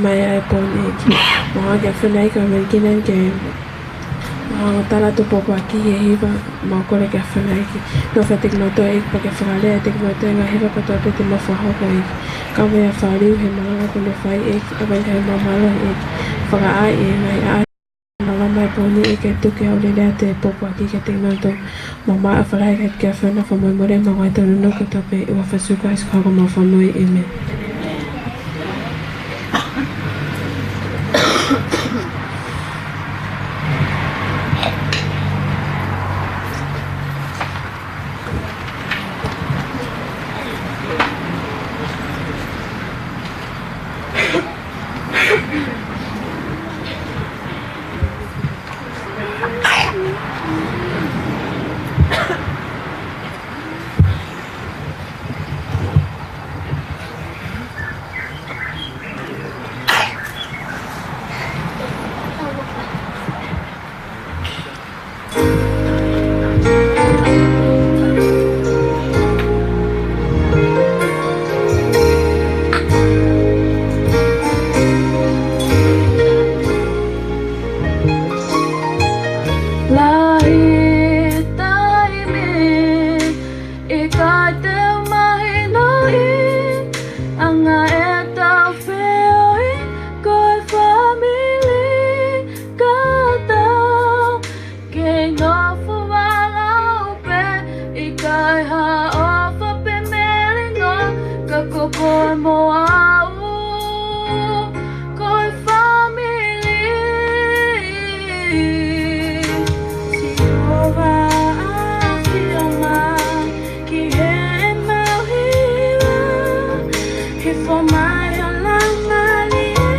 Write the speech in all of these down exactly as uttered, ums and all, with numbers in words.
mai ʻa e pō ni ʻEiki. Mau ʻoatu ki he ʻAfiona ʻEiki, ʻoku mau kole ke mau tala atu e pōpoaki ʻi he hiva, mau kole ki he ʻAfiona ʻEiki. Nofo ʻiate kinautolu ʻEiki, pea ke fakalea ʻiate kinautolu e ngaahi hiva kotoa pē te nau fakahoko ʻEiki. Kau mai ʻa Faliu he malanga kuo ne fai ʻEiki, ʻa e ngaahi māmālohi ʻEiki. Fakaʻā ʻi he ngaahi ʻā nalama e pō ni ʻEiki, tuku ke ʻaulelea atu e pōpoaki kiate kinautolu. Mau maʻu e fakahā ʻEiki ʻa e ʻAfiona, fakamolemole ʻemau ngaahi tōnounou kotoa pē, ʻi he huafa ʻo Sīsū Kalaisi ko homau Fakamoʻui. ʻĒmeni. Lahi taimi ʻikai te u mahinoʻi ʻa e ngaahi ʻetau feohi ko e fāmili, ka tau kei nofo vālau pē, ʻikai ha ʻofa pe melino, ka ko koe mo au ko e fāmili. Sihova, ʻafio mai ki heʻemau hiva, hifo mai ho Laumālie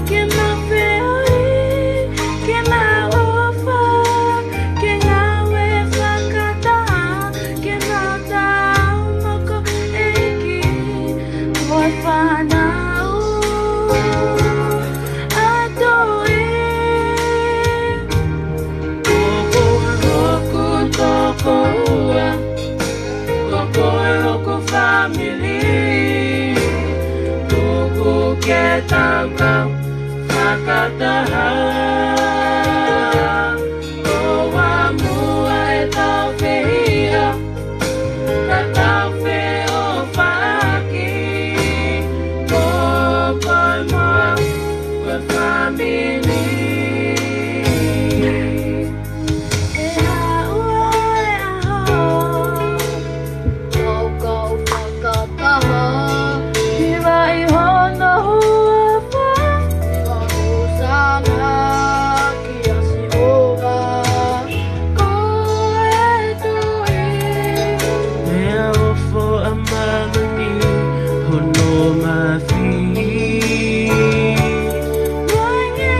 ke mau feohi, ke mau ʻofa, ke ngāue fakataha, ke mau tau mo ko e ʻEiki ko e fānau ʻa e Tuʻi. Ko koe hoku tokoua, ko koe hoku fāmili, tuku ke tau kau fakataha. ʻOua muʻa ʻetau fehiʻa, ka tau feʻofaʻaki, ko koe mo au ko e fāmili. ʻE aʻu e ʻaho, tau kau fakataha, hivaʻi hono huafa, ʻi he ʻuhinga kia Sihova ko e Tuʻi. Meʻa ofo ʻa māmani hono mafi. Moengi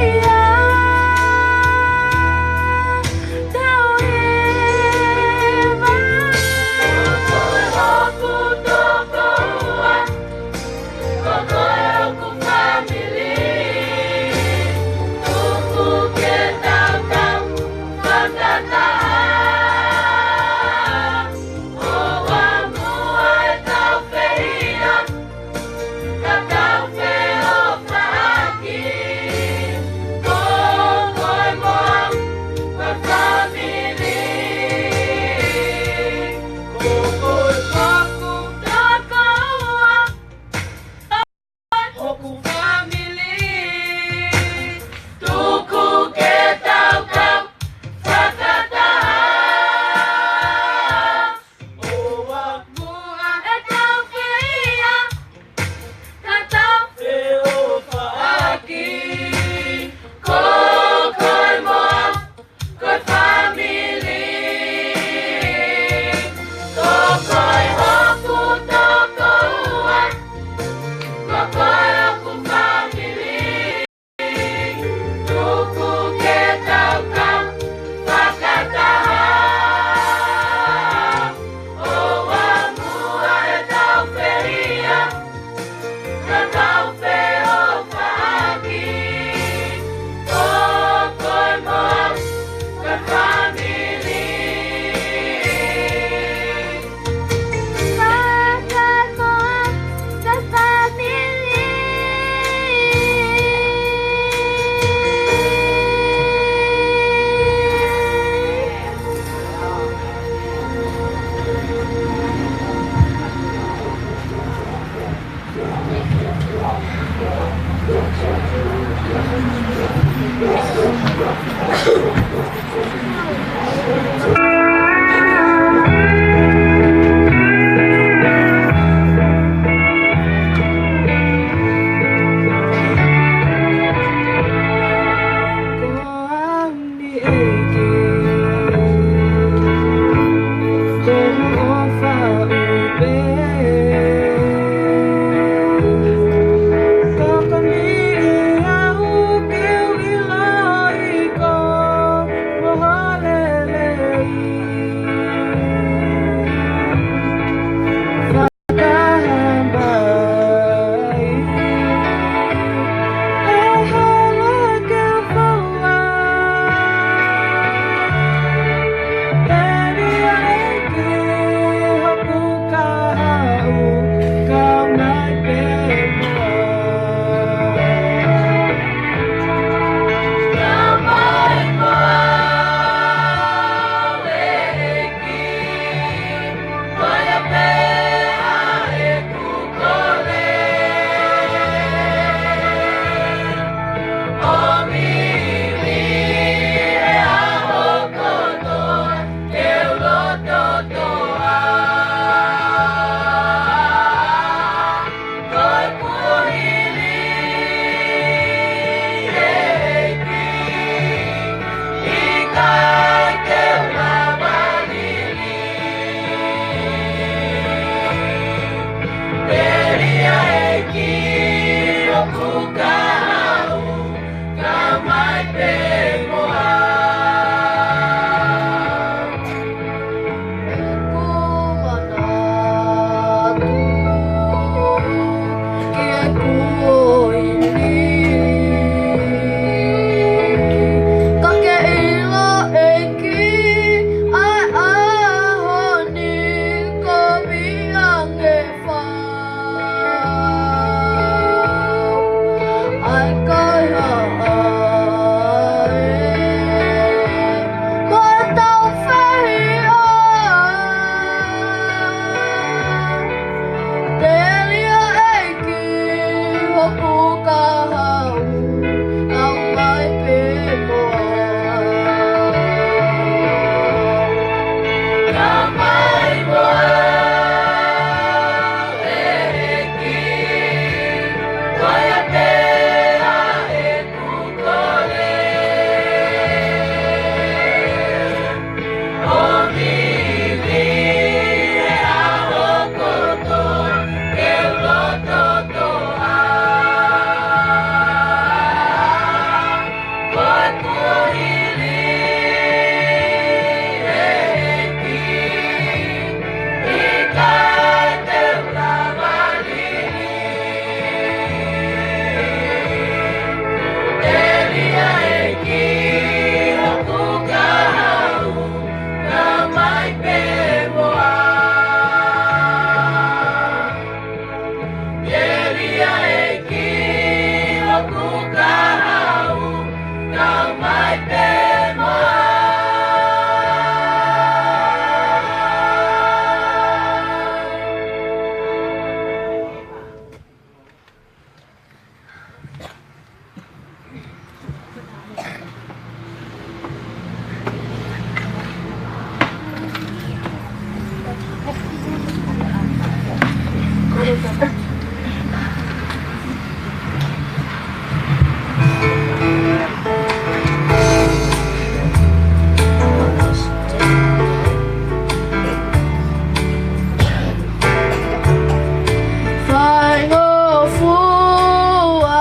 Faingofua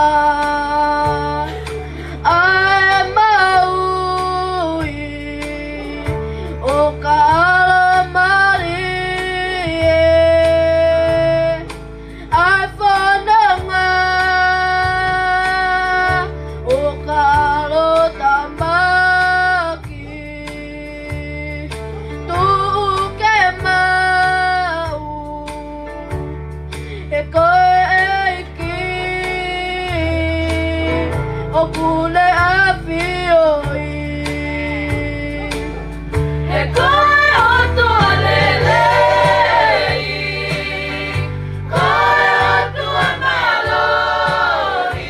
ʻa e maui ʻo ka ʻalomālie, ʻa e fononga ʻo ka ʻalotāmaki. Tuku ke maʻu ʻe koe ʻEiki ʻoku ne ʻafioʻi. He ko e ʻOtua lelei, ko e ʻOtua mālohi.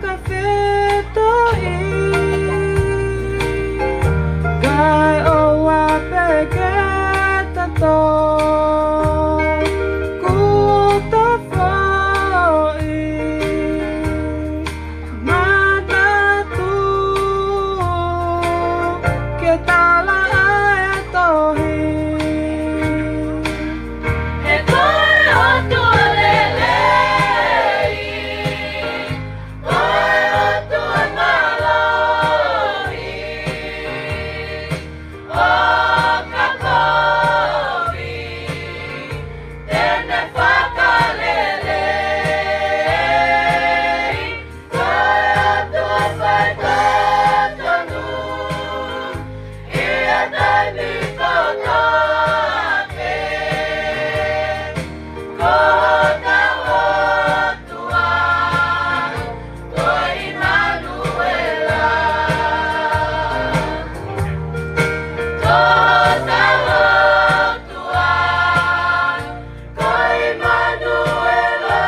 Ka fetaʻi, kae ʻoua pē ke ta tō, kuo ta foʻi, manatu ke tala ʻa e tohi. He ko e ʻOtua lelei, ko e ʻOtua mālohi, ʻo ka kovi te ne fakalelei. Ko e ʻOtua faitotonu ʻi he taimi kotoa pē. Ko hotau ʻOtua ko ʻImanuela. Ko hotau ʻOtua ko ʻImanuela.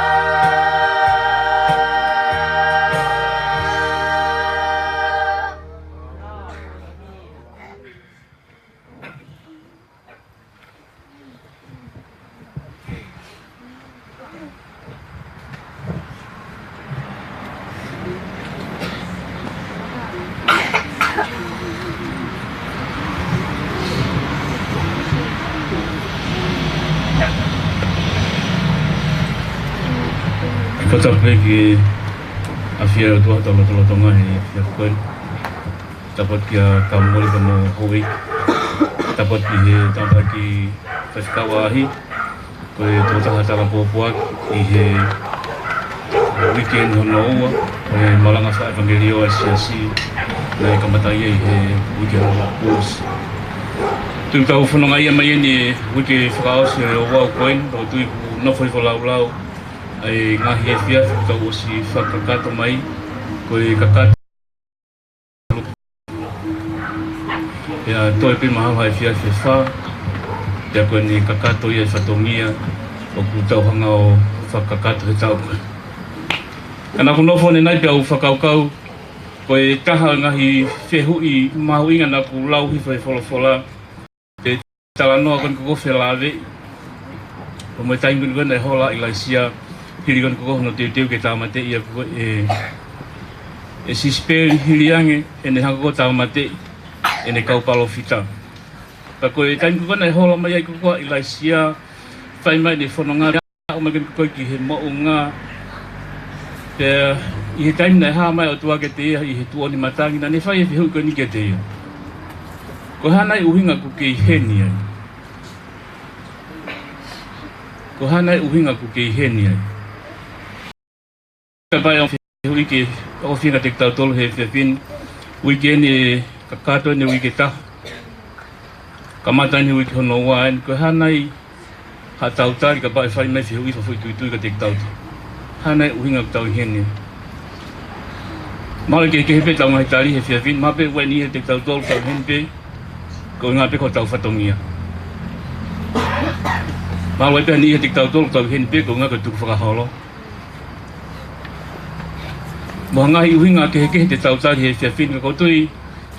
Fakatapu pē ki he ʻafio ʻa e ʻOtua ʻi hotau lotolotonga he efiafi ko eni. Tapu atu kia Kamoli pea mo Houʻeiki. Tapu atu ki he tangataʻeiki faifekau ʻaʻahi, ko e tokotaha tala pōpoaki ʻi he uike ni hono ua, ko e malanga fakaʻevangeliō ʻa e siasi naʻe kamata ia ʻi he uike hono kuo ʻosi. Tui ʻoku tau fononga ia mai eni he uike fakaʻosi ʻo e ouau ko eni, ʻoku tui ʻoku nofo hifo laulau ʻa e ngaahi efiafi kuo tau ʻosi fakakakato mai, ko e kakato pea toe pē mahalo ha efiafi ʻe fā, pea ko eni kakato ia e fatongia ʻoku tau hanga ʻo fakakakato he taʻu ko eni. Ka naʻa ku nofo ʻanenai pea u fakakaukau, ko e taha ngaahi fehuʻi mahuʻinga naʻa ku lau hifo he folofola, pe talanoa ko eni ko ē felāveʻi pea mo e taimi ko eni naʻe hola ai ʻa ʻIlaisiā, hili ko eni ko ē hono teuteu ke tāmateʻi ʻa ko ē ʻe, ʻe Sisipeli, hili ange ʻene hanga ko ē ʻo tāmateʻi ʻene kau palōfita. Ka ko e taimi ko ē naʻe hola mai ai ko ē ʻa ʻIlaisiā, fai mai ʻene fononga, aʻu mai ko ē ki he moʻunga. Pea ʻi he taimi naʻe hā mai ʻa e ʻOtua kiate ia ʻi he tuʻoni matangi, naʻa ne fai e fehuʻi ko eni kiate ia: Ko e hā nai e ʻuhinga ʻoku ke ʻi heni ai? Ko e hā nai e ʻuhinga ʻoku ke ʻi heni ai? Ka ʻi ai ha fehuʻi ke ʻofi kiate kitautolu he efiafi ni, uike ni, kakato eni e uike ʻe taha, kamata eni e uike hono ua eni, ko e hā nai haʻatau tali kapau ʻe fai mai e fehuʻi fakafoʻituitui kiate kitautolu? Hā nai e ʻuhinga ʻoku tau ʻi heni? Mahalo ʻe kehekehe pē ʻetau ngaahi tali he efiafi ni, mahalo pē ʻoku ʻi ai e niʻihi ʻiate kitautolu ʻoku tau ʻi heni pē koeʻuhinga pē ko hotau fatongia. Mahalo ʻe ʻi ai e niʻihi ʻiate kitautolu ʻoku tau ʻi heni pē koeʻuhinga ko e tukufakaholo. Mo ha ngaahi ʻuhinga kehekehe te tau tali he efiafi ni, ka ʻoku ou tui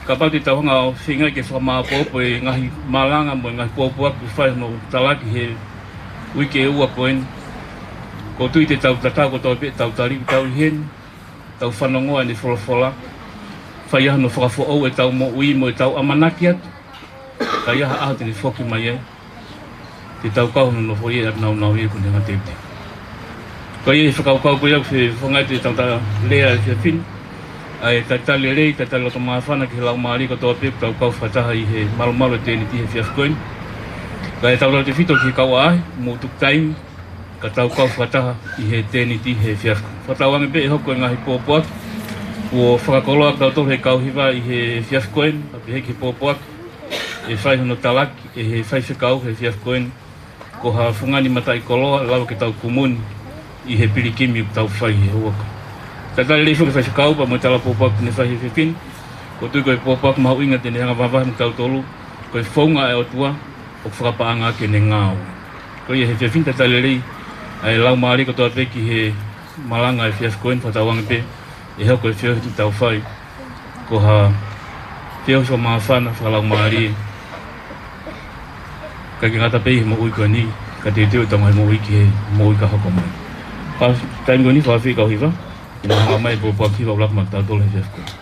kapau te tau hanga ʻo feinga ke fakamāʻopoʻopo e ngaahi malanga mo e ngaahi pōpoaki kuo fai hono talaki he uike ʻe ua ko eni, ʻoku ou tui te tau tatau kotoa pē ʻetau tali ʻoku tau ʻi heni, tau fanongoa ʻene folofola, fai ai hono fakafoʻou ʻetau moʻui mo ʻetau ʻamanaki atu, ka ʻi ai ha ʻaho te ne foki mai ai, te tau kau hono nofoʻia ʻi he ʻapi nāunau ia kuo ne hanga ʻo teuteu. Ko ia e fakakaukau ko ia ʻoku fefangai atu e tangata lea he efiafi ni, ʻa e talitali lelei, talitali loto māfana ki he laumālie kotoa pē ʻoku tau kau fakataha ʻi he malumalu ʻo e tēniti he efiafi ko eni. Kae tautautefito ki he kau ʻaʻahi, mou tuku taimi, ka tau kau fakataha ʻi he tēniti he efiafi ko eni. Fakatauange pē ʻe hoko e ngaahi pōpoaki kuo fakakoloa kitautolu ʻe he kau hiva ʻi he efiafi ko eni, ʻa pehē ki he pōpoaki ʻe fai hono talaki ʻe he faifekau he efiafi ko eni, ko ha fungani mataʻikoloa ʻe lava ke tau kumuni ʻi he pilikimi ʻoku tau fai he ʻaho ko eni. Talitali lelei foki ki he faifekau pea mo e tala pōpoaki ne fai he efiafi ni. ʻOku ou tui ko e pōpoaki mahuʻinga te ne hanga ʻo vahevahe maʻatautolu, ko e founga ʻa e ʻOtua ʻoku fakapaʻanga ʻaki ʻene ngāue. Ko ia he efiafi ni, talitali lelei ʻa e laumālie kotoa pē ki he malanga he efiafi ko eni, fakatauange pē ʻE hoko e feohi te tau fai ko ha feohi fakamāfana, fakalaumālie, kae ʻikai ngata pē he moʻui ko eni, ka teuteu e Tonga he moʻui ki he moʻui ka hoko mai. Ka taimi ko eni, fakafeʻiloaki kau hiva, ʻi he hanga mai e pōpoaki hiva ʻoku laku maʻatautolu he efiafi ko eni.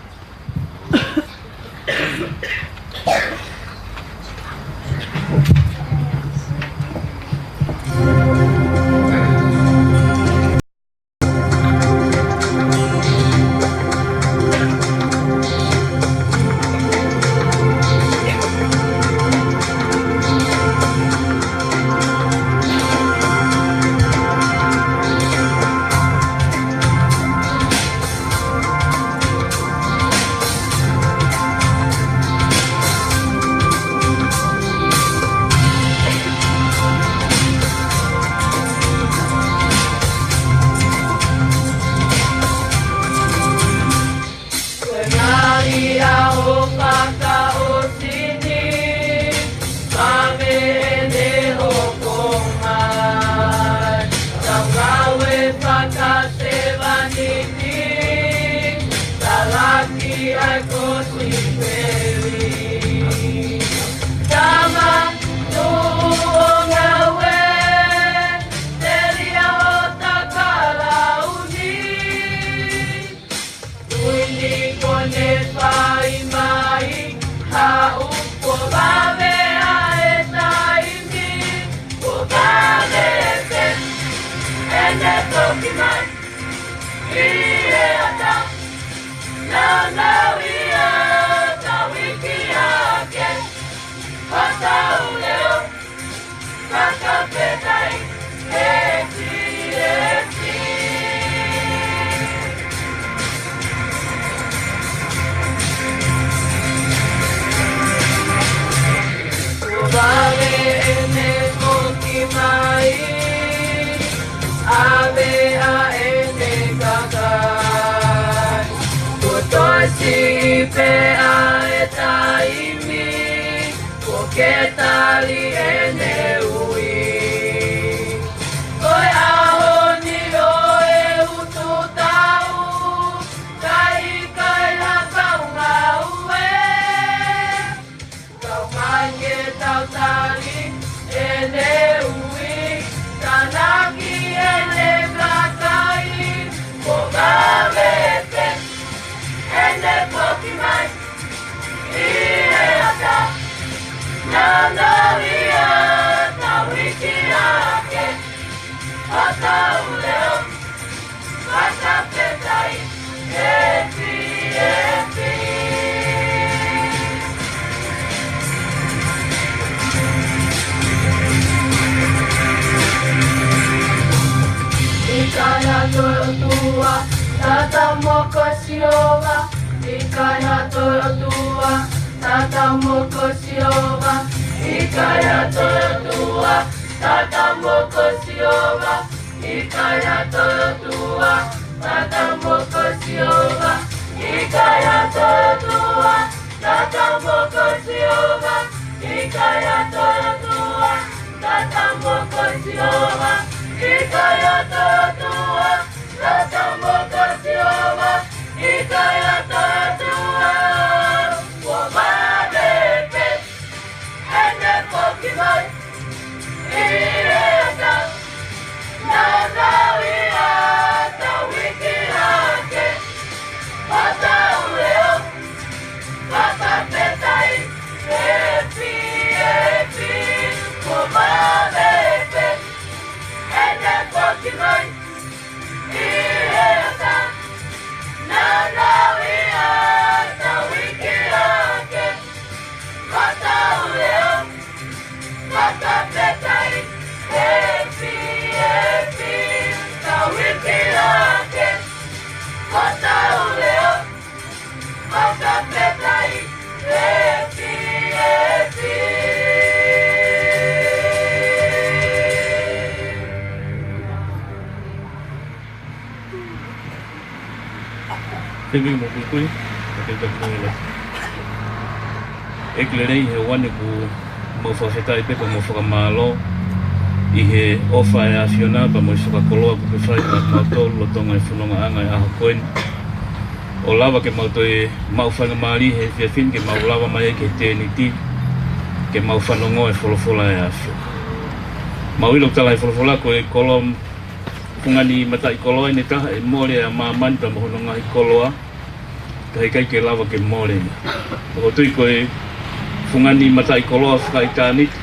Ko e ngaahi ʻaho fakaʻosi ni, fave ʻene hoko mai. Tau ngāue fakasevāniti, talaki ʻa e kosipeli. Tama, tuʻu ʻo ngāue, telia ʻo takalauni. Ui ni kuo ne fai mai, haʻu kuo vave ʻa e taimi, kuo vave pē ʻene foki mai. ʻI he ata, naunau ia, tau iiki ake, hotau leʻo, fakafetaʻi, efiafi. Kuo vave ʻene foki mai, ʻave ʻa ʻene kakai. Kuo toe siʻi pē ʻa e taimi, kuo ke tali ʻene ui. Ko e ʻaho ni ʻo e ututau, ka ʻikai ha kau ngāue. Kau mai ke tau tali ʻene ui, tānaki ʻene kakai, kuo vave pē ʻene foki mai. ʻI he ata, naunau ia, tau iiki ake, hotau leʻo, fakafetaʻi, efiafi. ʻIkai ha toe ʻOtua, tatau mo koe Sihova. ʻIkai ha toe ʻOtua, tatau mo koe Sihova. ʻIkai ha toe ʻOtua, tatau mo koe Sihova. ʻIkai ha toe ʻOtua, tatau mo koe Sihova. ʻIkai ha toe ʻOtua, tatau mo koe Sihova. ʻIkai ha toe ʻOtua, tatau mo koe Sihova. ʻIkai ha toe ʻOtua, tatau mo koe Sihova. ʻIkai ha toe ʻOtua, kuo vave pē ʻene foki mai. ʻI he ata, naunau ia, tau iiki ake, hotau leʻo, fakafetaʻi, efiafi. Kuo vave pē ʻene foki mai. ʻI he ata, naunau ia, tau iiki ake, hotau leʻo, fakafetaʻi, efiafi. Tau iiki ake, hotau leʻo, fakafetaʻi, efiafi. Thank you, mo kui kui. Okay, thank you, mo kui. ʻEiki lelei, he ʻoku ne ku mau fakafetaʻi pē pea mo fakamālō ʻi he ʻofa ʻa e ʻAfiona pea mo e fakakoloa kuo ke fai kiate kimautolu lolotonga e fonongaʻanga ʻo e ʻaho ko eni. ʻo lava ke mau toe maʻu faingamālie he efiafi ni ke mau lava mai ai ki he tēniti, ke mau fanongoa e folofola ʻa e ʻAfiona. Mau ʻilo ʻoku tala ʻe he folofola ko e koloa, fungani mataʻikoloa ʻe taha ʻe mole ʻa māmani pea mo hono ngaahi koloa, ka heʻikai ke lava ke mole ia. ʻOku ou tui ko e fungani mataʻikoloa fakaʻitāniti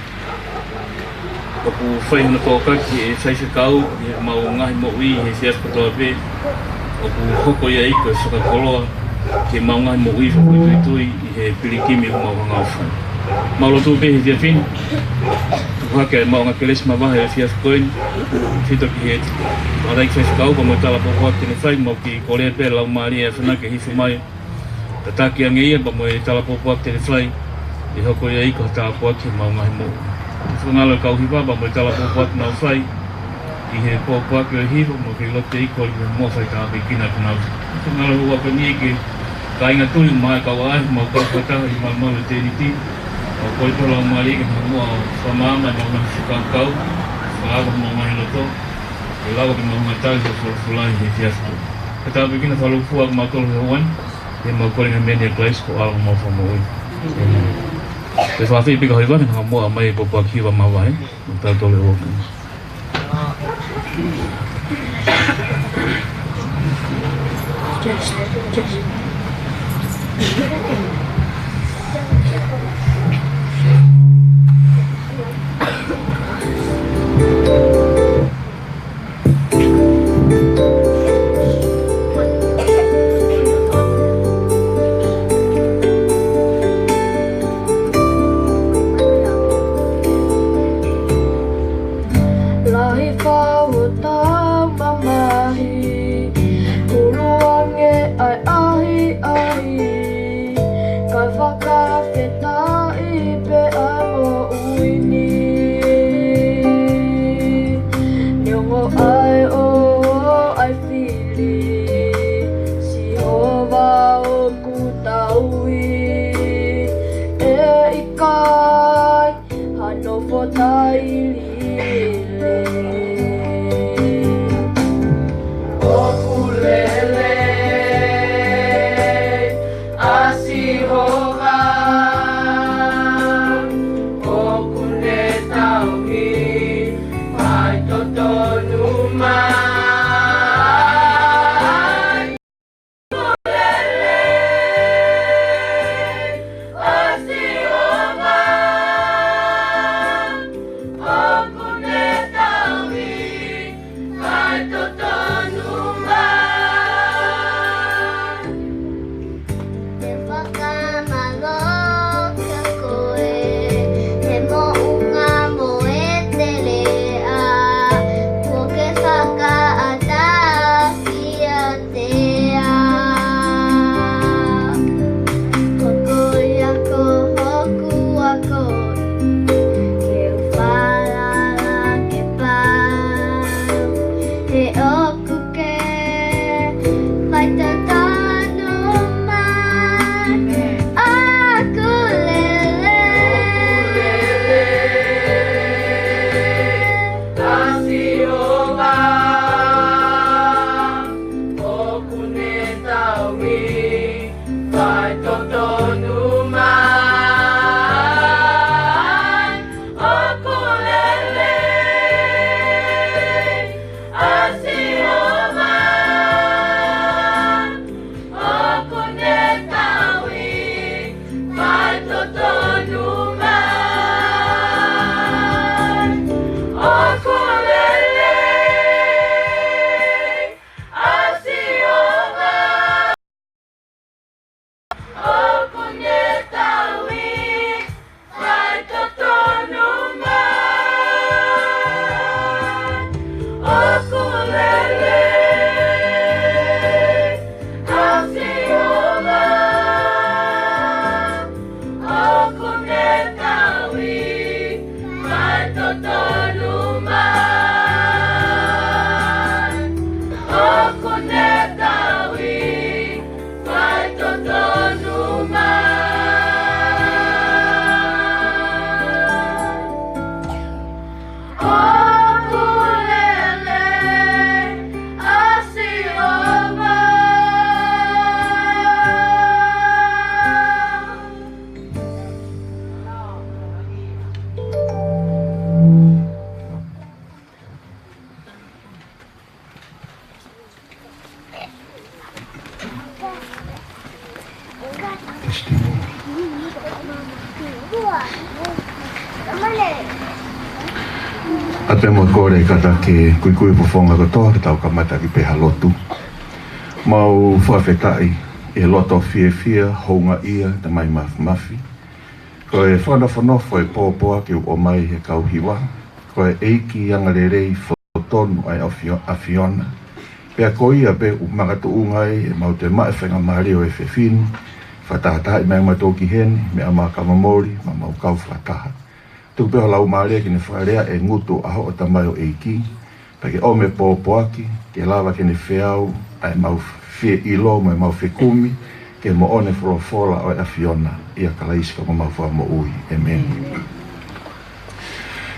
ʻoku fai hono tōkaki ʻe he faifekau ʻi heʻemau ngaahi moʻui he efiafi kotoa pē, ʻoku hoko ia ko e fakakoloa ki heʻemau ngaahi moʻui fakafoʻituitui ʻi he pilikimi ʻoku mau hanga ʻo fai. Mau lotu pē he efiafi ni, tuku hake ʻemau anga kelesi mavahe he efiafi ko eni, ʻafio ki he tokolahi faifekau pea mo e tala pōpoaki te ne fai, mau kiʻi kole pē Laumālie ʻa e ʻAfiona ke hifo mai, tataki ange ia pea mo e tala pōpoaki te ne fai, ʻe hoko ia ko ha tāpuaki ki heʻemau ngaahi moʻui. Finangalo e kau hiva pea mo e tala pōpoaki ʻoku nau fai ʻi he pōpoaki ʻo e hiva, mau kiʻi lotu ʻEiki ke ke muʻa fai tāpuekina ʻa kinautolu. Finangalo e ʻaho ko eni ki he kāinga tui mo e kau ʻaʻahi, mau kau fakataha ʻi he malumalu ʻo e tēniti. Mau kole pē Laumālie ke ke muʻa fakamaama ʻemau ngaahi fakakaukau, fakaava homau ngaahi loto, ke lava ke mau hanga ʻo tali hoʻo folofola ʻi he efiafi ni. Ke tāpuekina fakalūkufua kimautolu he ʻaho ni, ʻi heʻemau kole ngaahi meʻa ni ʻia Kalaisi ko e ʻAlo homau Fakamoʻui. ʻĒmeni. Pea fakaafeʻi pē kau hiva ke nau hanga ʻo maʻu mai e pōpoaki hiva mavahe, mo tautolu ʻo Lahi fau ʻo tau mamahi, hulu ange ʻa e ʻahiʻahi, kae fakafetaʻi pē ʻa e moʻui ni. Neongo ʻa e ʻoho ʻa e fili, Sihova ʻoku tauhi, ʻe ʻikai ha nofo tailiili. ʻOku lelei ʻa Sihova, ʻoku ne tauhi, faitotonu mai. Te u fakamālō kia koe, he moʻunga mo e teleʻa, kuo ke fakaʻatā kiate au. Ko koe ia ko hoku ako, ke u falala ke pau, he ʻoku ke faitotonu mai. ʻOku lelei ʻa Sihova, ʻoku ne tauhi, faitotonu mai. ʻOku lelei ʻa Sihova, ʻoku ne tauhi, faitotonu mai. ʻOku lelei ʻa Sihova. ʻA pea mo e kole kātaki kuikui fofonga kotoa ke tau kamata ki pē ha lotu. Mau fakafetaʻi ʻi he loto fiefia, houngaʻia, Tamai Mafimafi. Ko e fakanofonofo e pōpoaki ʻoku ʻomai he kau hiva. Ko e ʻEiki angalelei fotonu ʻa e ʻAfio-, ʻAfiona. Pea ko ia pē ʻoku makatuʻunga ai ʻemau toe maʻu e faingamālie ʻo e efiafi ni, fakatahatahaʻi mai mautolu ki heni, meʻa mai kava moli, mo ʻemau kau fakataha. Tuku pē ho Laumālie ke ne fakalea e ngutu ʻa hoʻo tamaioʻeiki, pea ke ʻomi e pōpoaki, ke lava ke ne feau ʻa ʻemau fie ʻilo mo ʻemau fekumi ki he moʻoni folofola ʻo e ʻAfiona, ʻia Kalaisi ko homau Fakamoʻui. ʻĒmeni.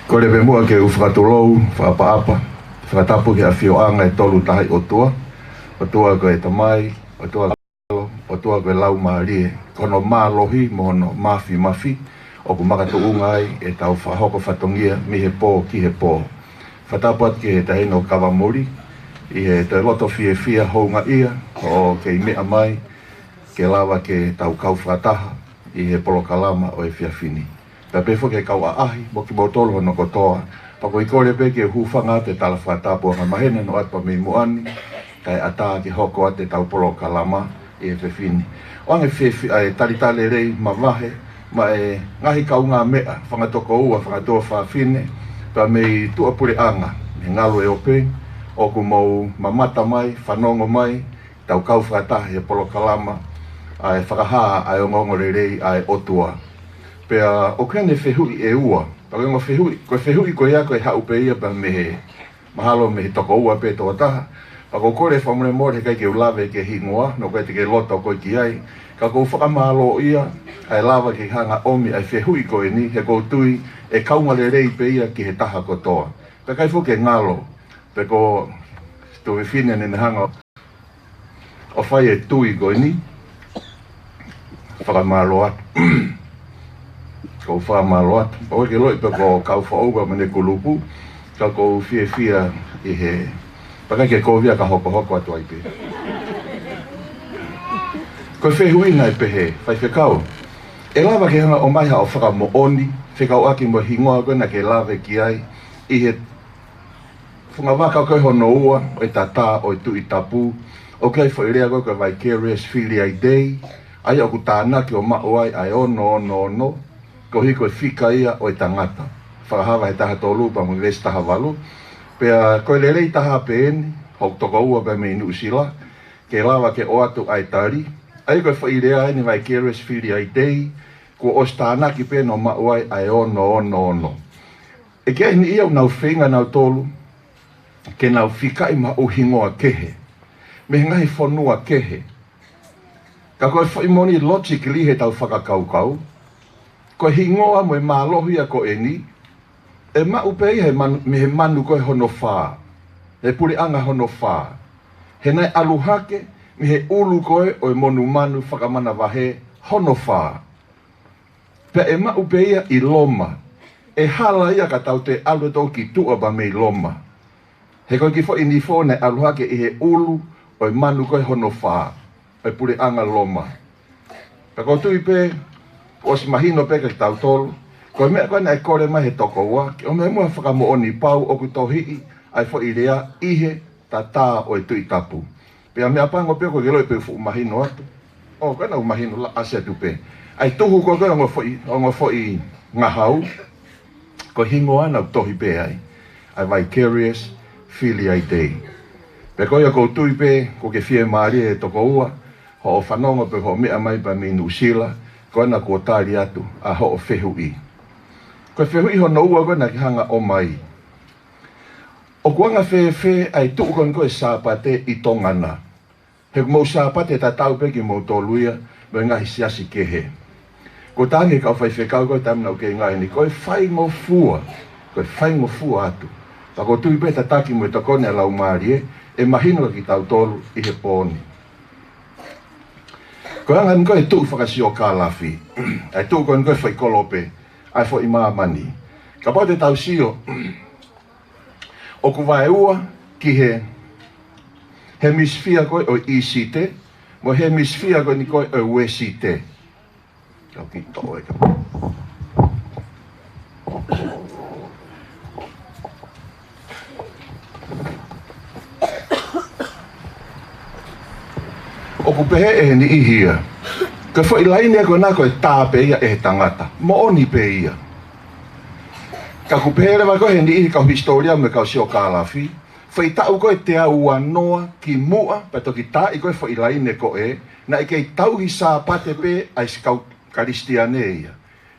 Kole pē muʻa ke u fakatulou, fakaʻapaʻapa, fakatapu ki he ʻafioʻanga ʻe tolu tahaʻi ʻOtua, ʻOtua ko e Tamai, ʻOtua ʻOtua ko e Laumālie, ko hono mālohi mo hono mafimafi, ʻoku makatuʻunga ai ʻetau fakahoko fatongia mei he pō ki he pō. Fakatapu atu ki he taʻahine ʻo Kavamoli, ʻi he toe loto fiefia houngaʻia ʻo kei meʻa mai, ke lava ke tau kau fakataha ʻi he polokalama ʻo e efiafi ni. Pea pehē foki ki he kau ʻaʻahi, mo kimoutolu hono kotoa. Pea ʻoku ou kole pē ke u hūfanga atu he tala fakatapu angamaheni ʻoatu pē mei muʻa ni, kae ʻatā ke hoko atu ʻetau polokalama ʻi he efiafi ni. ʻOange fiefia ʻa e talitali lelei mavahe, maʻa e ngaahi kaungāmeʻa, fanga tokoua, fanga tuofāfine, pea mei tuʻapuleʻanga, mei he ngalu ʻe ope, ʻoku mou mamata mai, fanongo mai, tau kau fakataha he polokalama, ʻa e fakahā ʻa e ongoongolelei ʻa e ʻOtua. Pea ʻoku ʻi ai ʻene fehuʻi ʻe ua. Pea ko e ongo fehuʻi, ko e fehuʻi ko ia ko e haʻu pē ia pea mei he, mahalo mei he tokoua pē tokotaha. Pea ʻoku ou kole fakamolemole he ʻikai ke u lave ki he hingoa, no ko e te ke loto koe ki ai. Ka ʻoku ou fakamālōʻia, ʻa e lava ke hanga ʻomi ʻa e fehuʻi ko eni, he ʻoku ou tui ʻe kaunga lelei pē ia ki he taha kotoa. Pea ʻikai foki ke ngalo, pe ko e tuofefine naʻa ne hanga ʻo fai e tui ko eni, fakamālō atu. ʻOku ou fakamālō atu. ʻOku ʻikai ke u ʻilo pe ko e kau foʻou pē mei heʻene kulupu, ka ʻoku ou fiefia ʻi he, pea ʻikai ke kovi ia ka hokohoko atu ai pē. Ko e fehuʻi naʻe pehē, Faifekau, ʻe lava ke hanga ʻo ʻomai haʻo fakamoʻoni, fekauʻaki mo e hingoa ko ē naʻa ke lave ki ai, ʻi he fungavaka ko ē hono ua ʻo e tatā ʻo e Tuʻi Tapu, ʻoku ʻi ai e foʻi lea ko ē ko e Vicarius Filii Dei, ʻa ia ʻoku tānaki ʻo maʻu ai ʻa e ono ono ono, koeʻuhi ko e fika ia ʻo e tangata. Fakahā he taha tolu pea mo e veesi taha valu. Pea ko e lelei taha pē eni, hoku tokoua pē mei Nuʻusila, ke lava ke ʻoatu ʻa e tali, ʻa ia ko e foʻi lea eni Vicarius Filii Dei, kuo ʻosi tānaki pē ʻo maʻu ai ʻa e ono ono ono. ʻE kei ʻi ai e niʻihi ʻoku nau feinga nautolu ke nau fikaʻi maʻu hingoa kehe mei he ngaahi fonua kehe. Ka ko e foʻi moʻoni logically heʻetau fakakaukau, ko e hingoa mo e mālohi ia ko eni, ʻe maʻu pē ia he manu, mei he manu ko ē hono fā, he puleʻanga hono fā. He naʻe ʻalu hake mei he ʻulu ko ē ʻo e monumanu fakamanavahē hono fā. Pea ʻe maʻu pē ia ʻi Loma. ʻE hala ia ka tau toe ʻalu atu ki tuʻa pea mei Loma. He ko e kiʻi foʻi nifo naʻe ʻalu hake ʻi he ʻulu ʻo e manu ko ē hono fā, ʻo e puleʻanga Loma. Pea ʻoku ou tui pē, ʻosi mahino pē kiate kitautolu, ko e meʻa ko ē naʻe kole mai he tokoua, ke ʻomai muʻa ha fakamoʻoni pau ʻoku tohiʻi ʻa e foʻi lea ʻi he tatā ʻo e Tuʻi Tapu. Pea meʻapango pē ʻoku ʻikai ke u ʻilo pe ʻoku fuʻu mahino atu. ʻO, ko ena ʻoku mahino la ʻasi atu pē. ʻA e tuhu ko ē ko e ongo foʻi, ongo foʻi ngahau, ko e hingoa naʻa ku tohi pē ai, ʻa e Vicarius Filii Dei. Pea ko ia ʻoku ou tui pē, ʻoku ke fiemālie e tokoua, hoʻo fanongo pē hoʻo meʻa mai pea mei Nuʻusila, ko ena kuo tali atu ʻa hoʻo fehuʻi. Ko e fehuʻi hono ua ko ē naʻa ke hanga ʻo ʻomai. ʻOku anga fēfē ʻa e tuʻu ko eni ko ē Sāpate ʻi Tonga na? He ʻoku mou Sāpate tatau pē kimoutolu ia mo e ngaahi siasi kehe. Ko e tangata kau faifekau ko e taimi naʻa ku kei ngāue ni, ko e faingofua, ko e faingofua atu. Pea ʻoku ou tui pē tataki mo e tokoni ʻa e Laumālie, ʻe mahino kiate kitautolu ʻi he pō ni. Ko e anga eni ko ē e tuʻu fakasiokālafi, ʻa e tuʻu ko eni ko ē foʻi kolope ʻa e foʻi māmani. Kapau te tau sio, ʻoku vaeua ki he hemisifia ko ē ʻo e ʻīsite, mo e hemisifia ko eni ko ē ʻo e uēsite. Kau ki toʻo e kau. ʻOku pehē ʻe he niʻihi ia, ko e foʻi laine ko ena ko e tā pē ia ʻe he tangata. Moʻoni pē ia. Ka ʻoku pehē leva ko ē ʻe he niʻihi kau hisitōlia mo e kau siokālafi, foʻi taʻu ko ē teau uanoa ki muʻa, pea toki taaʻi ko ē foʻi laine ko ē, naʻe kei tauhi Sāpate pē ʻa e kau Kalisitiane ia.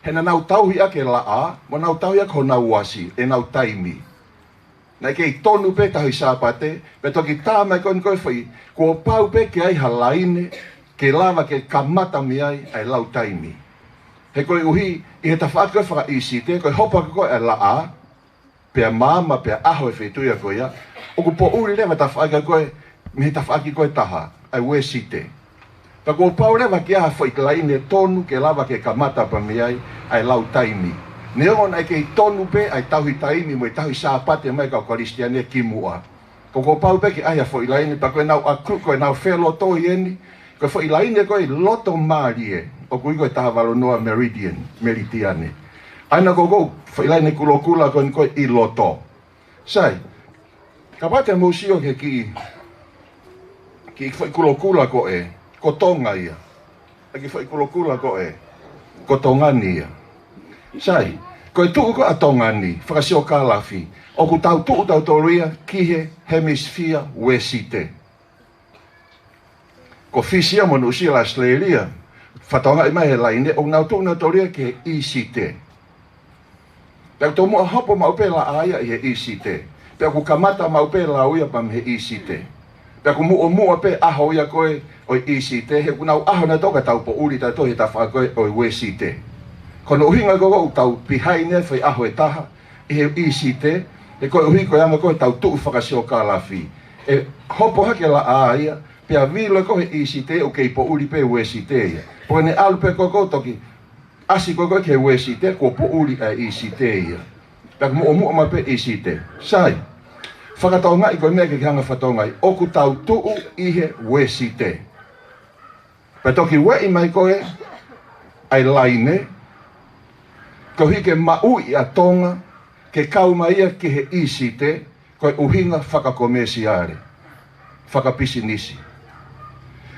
He naʻa nau tauhi ʻaki e laʻā, mo nau tauhi ʻaki honau uasi, ʻenau taimi. Naʻe kei tonu pē tauhi Sāpate, pea toki tā mai ko eni ko e foʻi, kuo pau pē ke ʻi ai ha laine, ke lava ke kamata mei ai ʻa e lau taimi. He koeʻuhi, ʻi he tafaʻaki ko ē faka-ʻIsite, ko e hopo ko ē ʻa e laʻā, pea maama, pea ʻaho e feituʻu ia ko ia, ʻoku poʻuli leva tafaʻaki ko ē, mei he tafaʻaki ko ē ʻe taha, ʻa e Uēsite. Pea kuo pau leva ke ʻi ai ha foʻi laine tonu ke lava ke kamata pē mei ai ʻa e lau taimi. Neongo naʻe kei tonu pē ʻa e tauhi taimi mo e tauhi Sāpate mai kau Kalisitiane ki muʻa. Ka kuo pau pē ke ʻi ai ha foʻi laine, pea ko ʻenau ʻaku, ko ʻenau felotoi eni, ko e foʻi laine ko ē ʻi loto mālie, ʻoku ui ko e taha valu noa meridian, meridiane. ʻA ena ko ē ko e foʻi laine kulokula ko eni ko ē ʻi loto. Sai, kapau te mou sio ki he kiʻi, kiʻi foʻi kulokula ko ē, ko Tonga ia. ʻA e kiʻi foʻi kulokula ko ē, ko Tonga ni ia. Sai, ko e tuʻu ko ē ʻa Tonga ni, fakasiokālafi, ʻoku tau tuʻu tautolu ia ki he hemisifia Uēsite. Ko Fisi ia mo Nuʻusila, Australia, fakatokangaʻi mai he laine, ʻoku nau tuʻu nautolu ia ki he ʻIsite. Pea ʻoku tomuʻa hopo maʻu pē laʻā ia ʻi he ʻIsite. Pea ʻoku kamata maʻu pē lau ia pea mei he ʻIsite. Pea ʻoku muʻomuʻa pē ʻaho ia ko ē ʻo e ʻIsite, he ʻoku nau ʻaho nautolu ka tau poʻuli tautolu he tafaʻaki ko ē ʻo e Uēsite. Ko hono ʻuhinga ko ē ʻoku tau pihaini ai foʻi ʻaho ʻe taha ʻi he ʻIsite, he koeʻuhi ko e anga ko ē ʻetau tuʻu fakasiokālafi. ʻE hopo hake laʻā ia, pea vilo ko ē he ʻIsite, ʻoku kei poʻuli pē Uēsite ia. Pea ko ʻene ʻalu pē ko ē ʻo toki ʻasi ko ē ki he Uēsite, kuo poʻuli ʻa e ʻIsite ia. Pea ʻoku muʻomuʻa maʻu pē ʻIsite. Sai. Fakatokangaʻi ko e meʻa ke ke hanga fakatokangaʻi. ʻOku tau tuʻu ʻi he Uēsite. Pea toki ueʻi mai ko ē ʻa e laine, koeʻuhi ke maʻu ʻa Tonga, ke kau mai ia ki he ʻIsite, ko e ʻuhinga fakakomēsiale, fakapisinisi.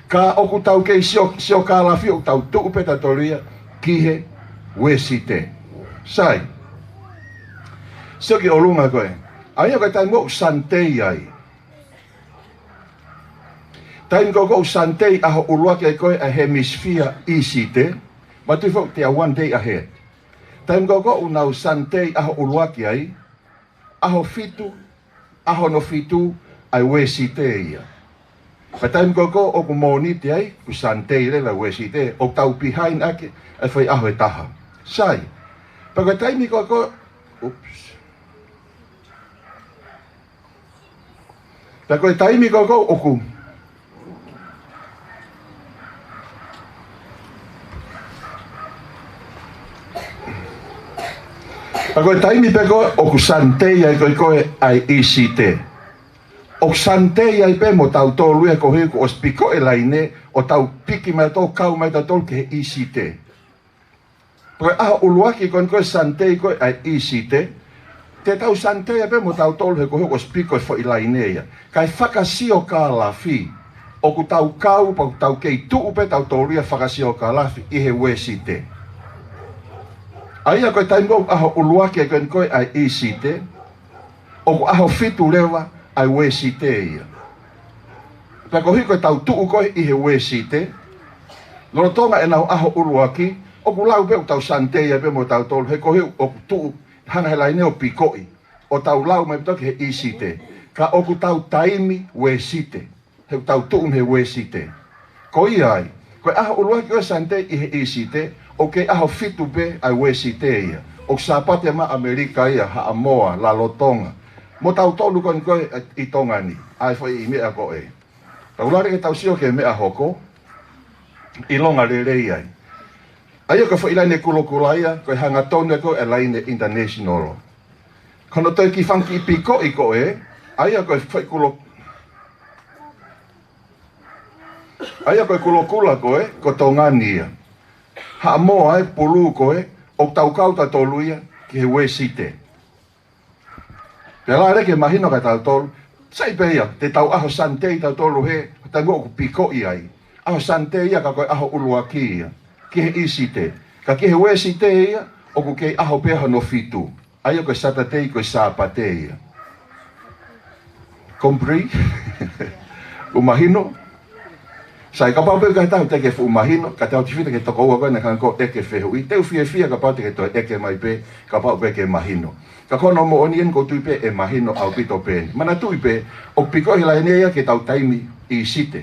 Ka ʻoku tau kei sio, siokālafi ʻoku tau tuʻu pē tautolu ia ki he Uēsite. Sai. Sio ki ʻolunga ko ē. ʻA ia ko e taimi ʻoku Sunday ai. Taimi ko ē ʻoku Sunday ʻaho ʻuluaki ai ko ē ʻa e hemisifia ʻIsite. Matuʻi foki, they are one day ahead. Taimi ko ē ʻoku nau Sunday ʻaho ʻuluaki ai, ʻaho fitu, ʻaho hono fitu ʻa e Uēsite ia. Pea taimi ko ē ʻoku Mōnite ai, ʻoku Sunday leva Uēsite, ʻoku tau pihaini ʻaki ʻa e foʻi ʻaho ʻe taha. Sai. Pea ko e taimi ko ē, oops. Pea ko e taimi ko ē ʻoku. Pea ko e taimi pē ko ē ʻoku Sunday ai ko ē ko ē ʻa e ʻIsite. ʻOku Sunday ai pē mo tautolu ia koeʻuhi kuo ʻosi pikoʻi e laine ʻo tau piki mai tautolu, kau mai tautolu ki he ʻIsite. Pea ko e ʻaho ʻuluaki ko eni ko e Sunday ko ē ʻa e ʻIsite, te tau Sunday ai pē mo tautolu he koeʻuhi kuo ʻosi pikoʻi e foʻi laine ia. Kae fakasiokālafi, ʻoku tau kau, pea ʻoku tau kei tuʻu pē tautolu ia fakasiokālafi ʻi he Uēsite. ʻA ia ko e taimi ko ē ʻaho ʻuluaki ko eni ko ē ʻa e ʻIsite, ʻoku ʻaho fitu leva ʻa e Uēsite ia. Pea koeʻuhi ko ʻetau tuʻu ko ē ʻi he Uēsite, lolotonga ʻenau ʻaho ʻuluaki, ʻoku lau pē ʻoku tau Sunday ai pē mo tautolu, he koeʻuhi ʻoku tuʻu, hanga he laine ʻo pikoʻi, ʻo tau lau mai pē tautolu ki he ʻIsite. Ka ʻoku tau taimi Uēsite. He ʻoku tau tuʻu mei he Uēsite. Ko ia ai, ko e ʻaho ʻuluaki ko ē Sunday ʻi he ʻIsite, ʻoku kei ʻaho fitu pē ʻa e Uēsite ia. ʻOku Sāpate maʻa ʻAmelika ia, Haʻamoa, Lalotonga. Mo tautolu ko eni ko ē ʻi Tonga ni, ʻa e foʻi meʻa ko ē. Tau lale ke tau sio ki he meʻa hoko, ʻilonga lelei ai. ʻA ia ko e foʻi laine kulokula ia, ko e hangatonu ko ē ʻa e laine international. Ko hono toe kiʻi fanga kiʻi pikoʻi ko ē, ʻa ia ko e foʻi kulo-, ʻa ia ko e kulokula ko ē, ko Tonga ni ia. Haʻamoa e pulu ko ē, ʻoku tau kau tautolu ia ki he Uēsite. Pea lava leva ke mahino kia tautolu, sai pē ia, te tau ʻaho Sunday tautolu he, taimi ʻoku pikoʻi ai. ʻAho Sunday ia ka ko e ʻaho ʻuluaki ia, ki he ʻIsite. Ka ki he Uēsite ia, ʻoku kei ʻaho pē hono fitu. ʻA ia ko e Saturday, ko e Sāpate ia. Comprende? ʻOku mahino? Sai, kapau pē ʻoku ʻikai te ke fuʻu mahino, ka te u ʻoatu e fita ki he tokoua ko ē naʻe hanga ʻo ʻeke e fehuʻi. Te u fiefia kapau te ke toe ʻeke mai pē, kapau pē ʻoku ke mahino. Ka ko hono moʻoni eni ʻoku ou tui pē ʻe mahino ʻaupito pē eni. Manatuʻi pē, ʻoku pikoʻi he laine ia ki heʻetau taimi ʻIsite.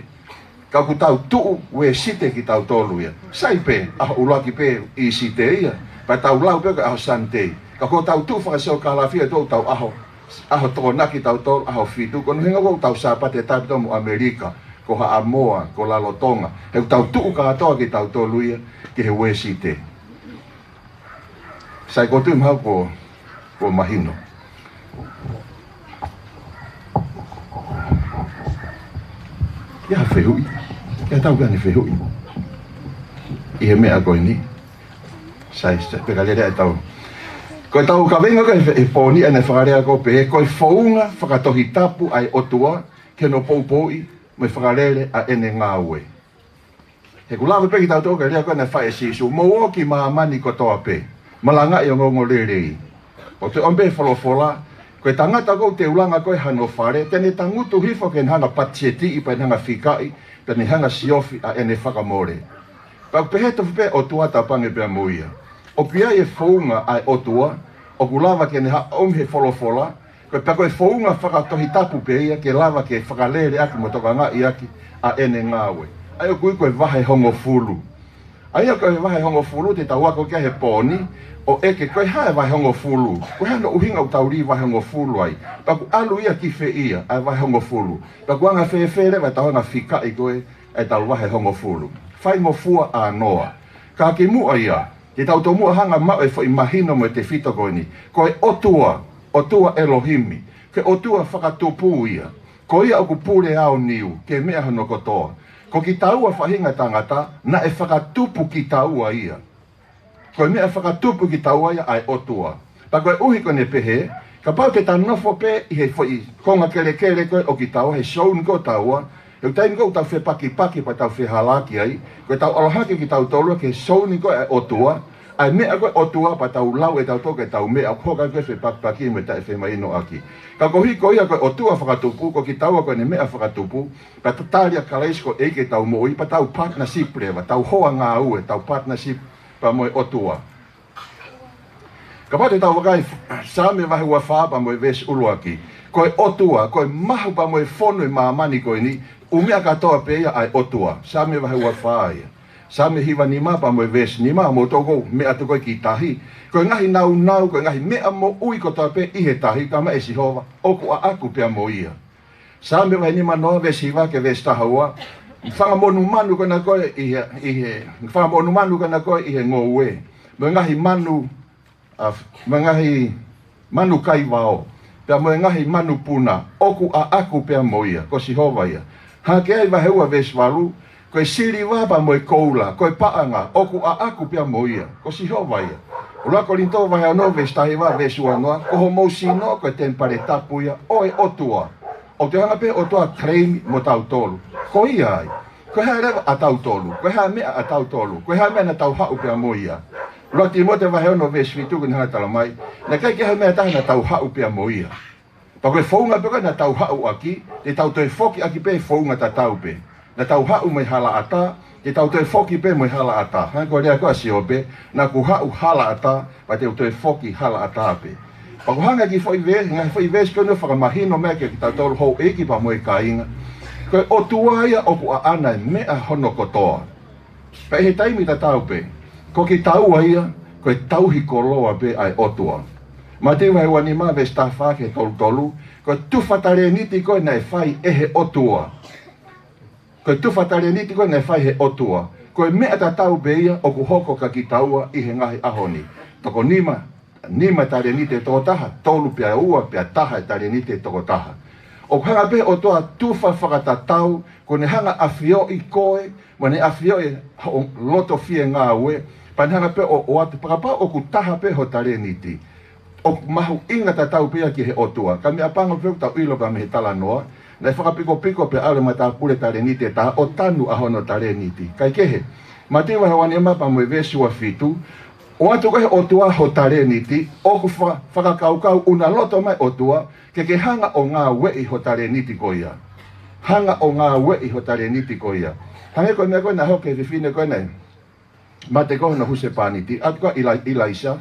Ka ʻoku tau tuʻu Uēsite kitautolu ia. Sai pē, ʻaho ʻuluaki pē ʻIsite ia. Pea tau lau pē ko e ʻaho Sunday. Ka ʻoku tau tuʻu fakasiokālafia ʻi hotau ʻaho, ʻaho Tokonaki tautolu, ʻaho fitu. Ko hono ʻuhinga ʻoku tau Sāpate ʻatautolu mo ʻAmelika, ko Haʻamoa, ko Lalotonga. He ʻoku tau tuʻu kātoa kitautolu ia ki he Uēsite. Sai, ʻoku ou tui mahalo kuo, kuo mahino. Ke ʻai ha fehuʻi, ke tau ʻai ha fehuʻi ʻi he meʻa ko eni. Sai, sai, pea ka lele ʻetau, ko ʻetau kaveinga ko ē he pō ni ʻene fakalea ko ē pē, ko e founga fakatohitapu ʻa e ʻOtua ki hono poupouʻi mo e fakalele ʻa ʻene ngāue. He ʻoku lava pē kitautolu ke lea ko ē naʻe fai ʻe Sīsū, mou ō ki māmani kotoa pē, malangaʻi e ongoongolelei. ʻOku toe ʻomi pē folofola, ko e tangata ʻoku te u langa ko ē hano fale, te ne tangutu hifo ke ne hanga patietiʻi, pea ne hanga fikaʻi, pea ne hanga siofi ʻa ʻene fakamole. Pea ʻoku pehē tofu pē ʻOtua, tapange pea mo ia. ʻOku ʻi ai e founga ʻa e ʻOtua, ʻoku lava ke ne haʻomi he folofola, ko e pea ko e founga fakatohitapu pē ia ke lava ke fakalele ʻaki mo tokangaʻi ʻaki ʻa ʻene ngāue. ʻA ia ʻoku ui ko e vahe hongofulu. ʻA ia ko e vahe hongofulu te tau ako ki ai he pō ni, ʻo ʻeke ko e hā e vahe hongofulu. Ko e hā hono ʻuhinga ʻoku tau lī vahe hongofulu ai. Pea ʻoku ʻalu ia ki fē ia ʻa e vahe hongofulu. Pea ʻoku anga fēfē leva ʻetau hanga fikaʻi ko ē ʻetau vahe hongofulu. Faingofua ʻānoa. Ka kimuʻa ia, ke tau tomuʻa hanga maʻu e foʻi mahino mo e tefito ko eni. Ko e ʻOtua, ʻOtua ʻElohimi, ko e ʻOtua fakatupu ia. Ko ia ʻoku pule aoniu, ke meʻa hono kotoa. Ko kitaua faʻahinga tangata, naʻe fakatupu kitaua ia. Ko e meʻa fakatupu kitaua ia ʻa e ʻOtua. Pea koeʻuhi ko ʻene pehē, kapau te ta nofo pē ʻi he foʻi konga kelekele ko ē ʻo kitaua, he zone ko ē ʻotaua, he ʻoku taimi ko ē ʻoku tau fepakipaki pea tau fehalaaki ai, ko ʻetau ʻalu hake kitautolu ki he zone ko ē ʻa e ʻOtua, ʻa e meʻa ko ē ʻOtua pea tau lau ʻe tautolu ke tau meʻa ʻoku hoko ai ko ē fepakipaki mo e taʻefemahinoʻaki. Ka koeʻuhi ko ia ko e ʻOtua fakatupu, ko kitaua ko ʻene meʻa fakatupu, pea tatali ʻa Kalaisi ko e ʻEiki ʻetau moʻui, pea tau partnership leva, tau hoa ngāue, tau partnership pea mo e ʻOtua. Kapau te tau vakai Saame vahe ua fā pea mo e veesi ʻuluaki. Ko e ʻOtua, ko e mahu pea mo e fonu ʻi māmani ko eni, ʻū meʻa kātoa pē ia ʻa e ʻOtua. Saame vahe ua fā ia. Saame hiva nima pea mo e veesi nima, mou toki meʻa atu ko ē ki tahi. Ko e ngaahi nāunau, ko e ngaahi meʻa moʻui kotoa pē ʻi he tahi, talamai ʻe Sihova, ʻoku ʻaʻaku pea mo ia. Saame vahe nima noa veesi hiva ki he veesi taha ua. Fanga monumanu ko ena ko ē ʻi he, ʻi he, fanga monumanu ko ena ko ē ʻi he ngoue. Mo e ngaahi manu, ʻa, mo e ngaahi manu kaivao. Pea mo e ngaahi manupuna, ʻoku ʻaʻaku pea mo ia, ko Sihova ia. Hangē ko e vahe ua veesi valu, ko e siliva pea mo e koula, ko e paʻanga, ʻoku ʻaʻaku pea mo ia, ko Sihova ia. ʻUluaki Kolinitō vahe ono veesi taha hiva, veesi ua noa, ko homou sino, ko e temipale tapu ia ʻo e ʻOtua. ʻOku te hanga pē ʻOtua claim mo tautolu. Ko ia ai. Ko e hā leva ʻatautolu. Ko e hā meʻa ʻatautolu. Ko e hā meʻa naʻa tau haʻu pea mo ia. ʻUluaki Tīmote vahe ono veesi fitu ko ʻene hanga talamai. Naʻe ʻikai ke ʻi ai ha meʻa ʻe taha naʻa tau haʻu pea mo ia. Pea ko e founga pē ko ē naʻa tau haʻu ʻaki, te tau toe foki ʻaki pē founga tatau pē. Naʻa tau haʻu mo e halaʻatā, te tau toe foki pē mo e halaʻatā. Hangē ko e lea ko ē ʻa Siope, naʻa ku haʻu halaʻatā, pea te u toe foki halaʻatā pē. Pea ko e hanga ki he foʻi ve-, ngaahi foʻi veesi ko eni ʻo fakamahino mai kiate kitautolu houʻeiki pea mo e kāinga. Ko e ʻOtua ia ʻoku ʻaʻana e meʻa hono kotoa. Pea ʻi he taimi tatau pē, ko kitaua ia, ko e tauhi koloa pē ʻa e ʻOtua. Mātiu vahe ua nima veesi taha fā ki he tolu tolu, ko e tufa talēniti ko ē naʻe fai ʻe he ʻOtua. Ko e tufa talēniti ko ē naʻe fai ʻe he ʻOtua. Ko e meʻa tatau pē ia ʻoku hoko kia kitaua ʻi he ngaahi ʻaho ni. Toko nima, nima talēniti ʻe toko taha, tolu pea ua pea taha e talēniti ʻe toko taha. ʻOku hanga pē ʻOtua tufa fakatatau, ko ʻene hanga ʻafioʻi koe, mo ʻene ʻafioʻi hoʻo loto fie ngāue, Pea ne hanga pē ʻo ʻoatu, pea kapau ʻoku taha pē ho talēniti, ʻoku mahuʻinga tatau pē ia ki he ʻOtua. Ka meʻapango pē ʻoku tau ʻilo pē mei he talanoa, naʻe fakapikopiko pē ʻa e matāpule talēniti ʻe taha ʻo tanu ʻa hono talēniti. Kae kehe, Mātiu vahe uanima pea mo e veesi uafitu, ʻoatu ko ē ʻe he ʻOtua ho talēniti, ʻoku fa-, fakakaukau ʻuna loto mai ʻOtua, ke ke hanga ʻo ngāueʻi ho talēniti ko ia. Hanga ʻo ngāueʻi ho talēniti ko ia. Hangē ko e meʻa ko ē naʻe hoko ki he fefine ko ē naʻe mate ko ē hono husepāniti, ʻoatu ko ē ʻa ʻIla-, ʻIlaisa,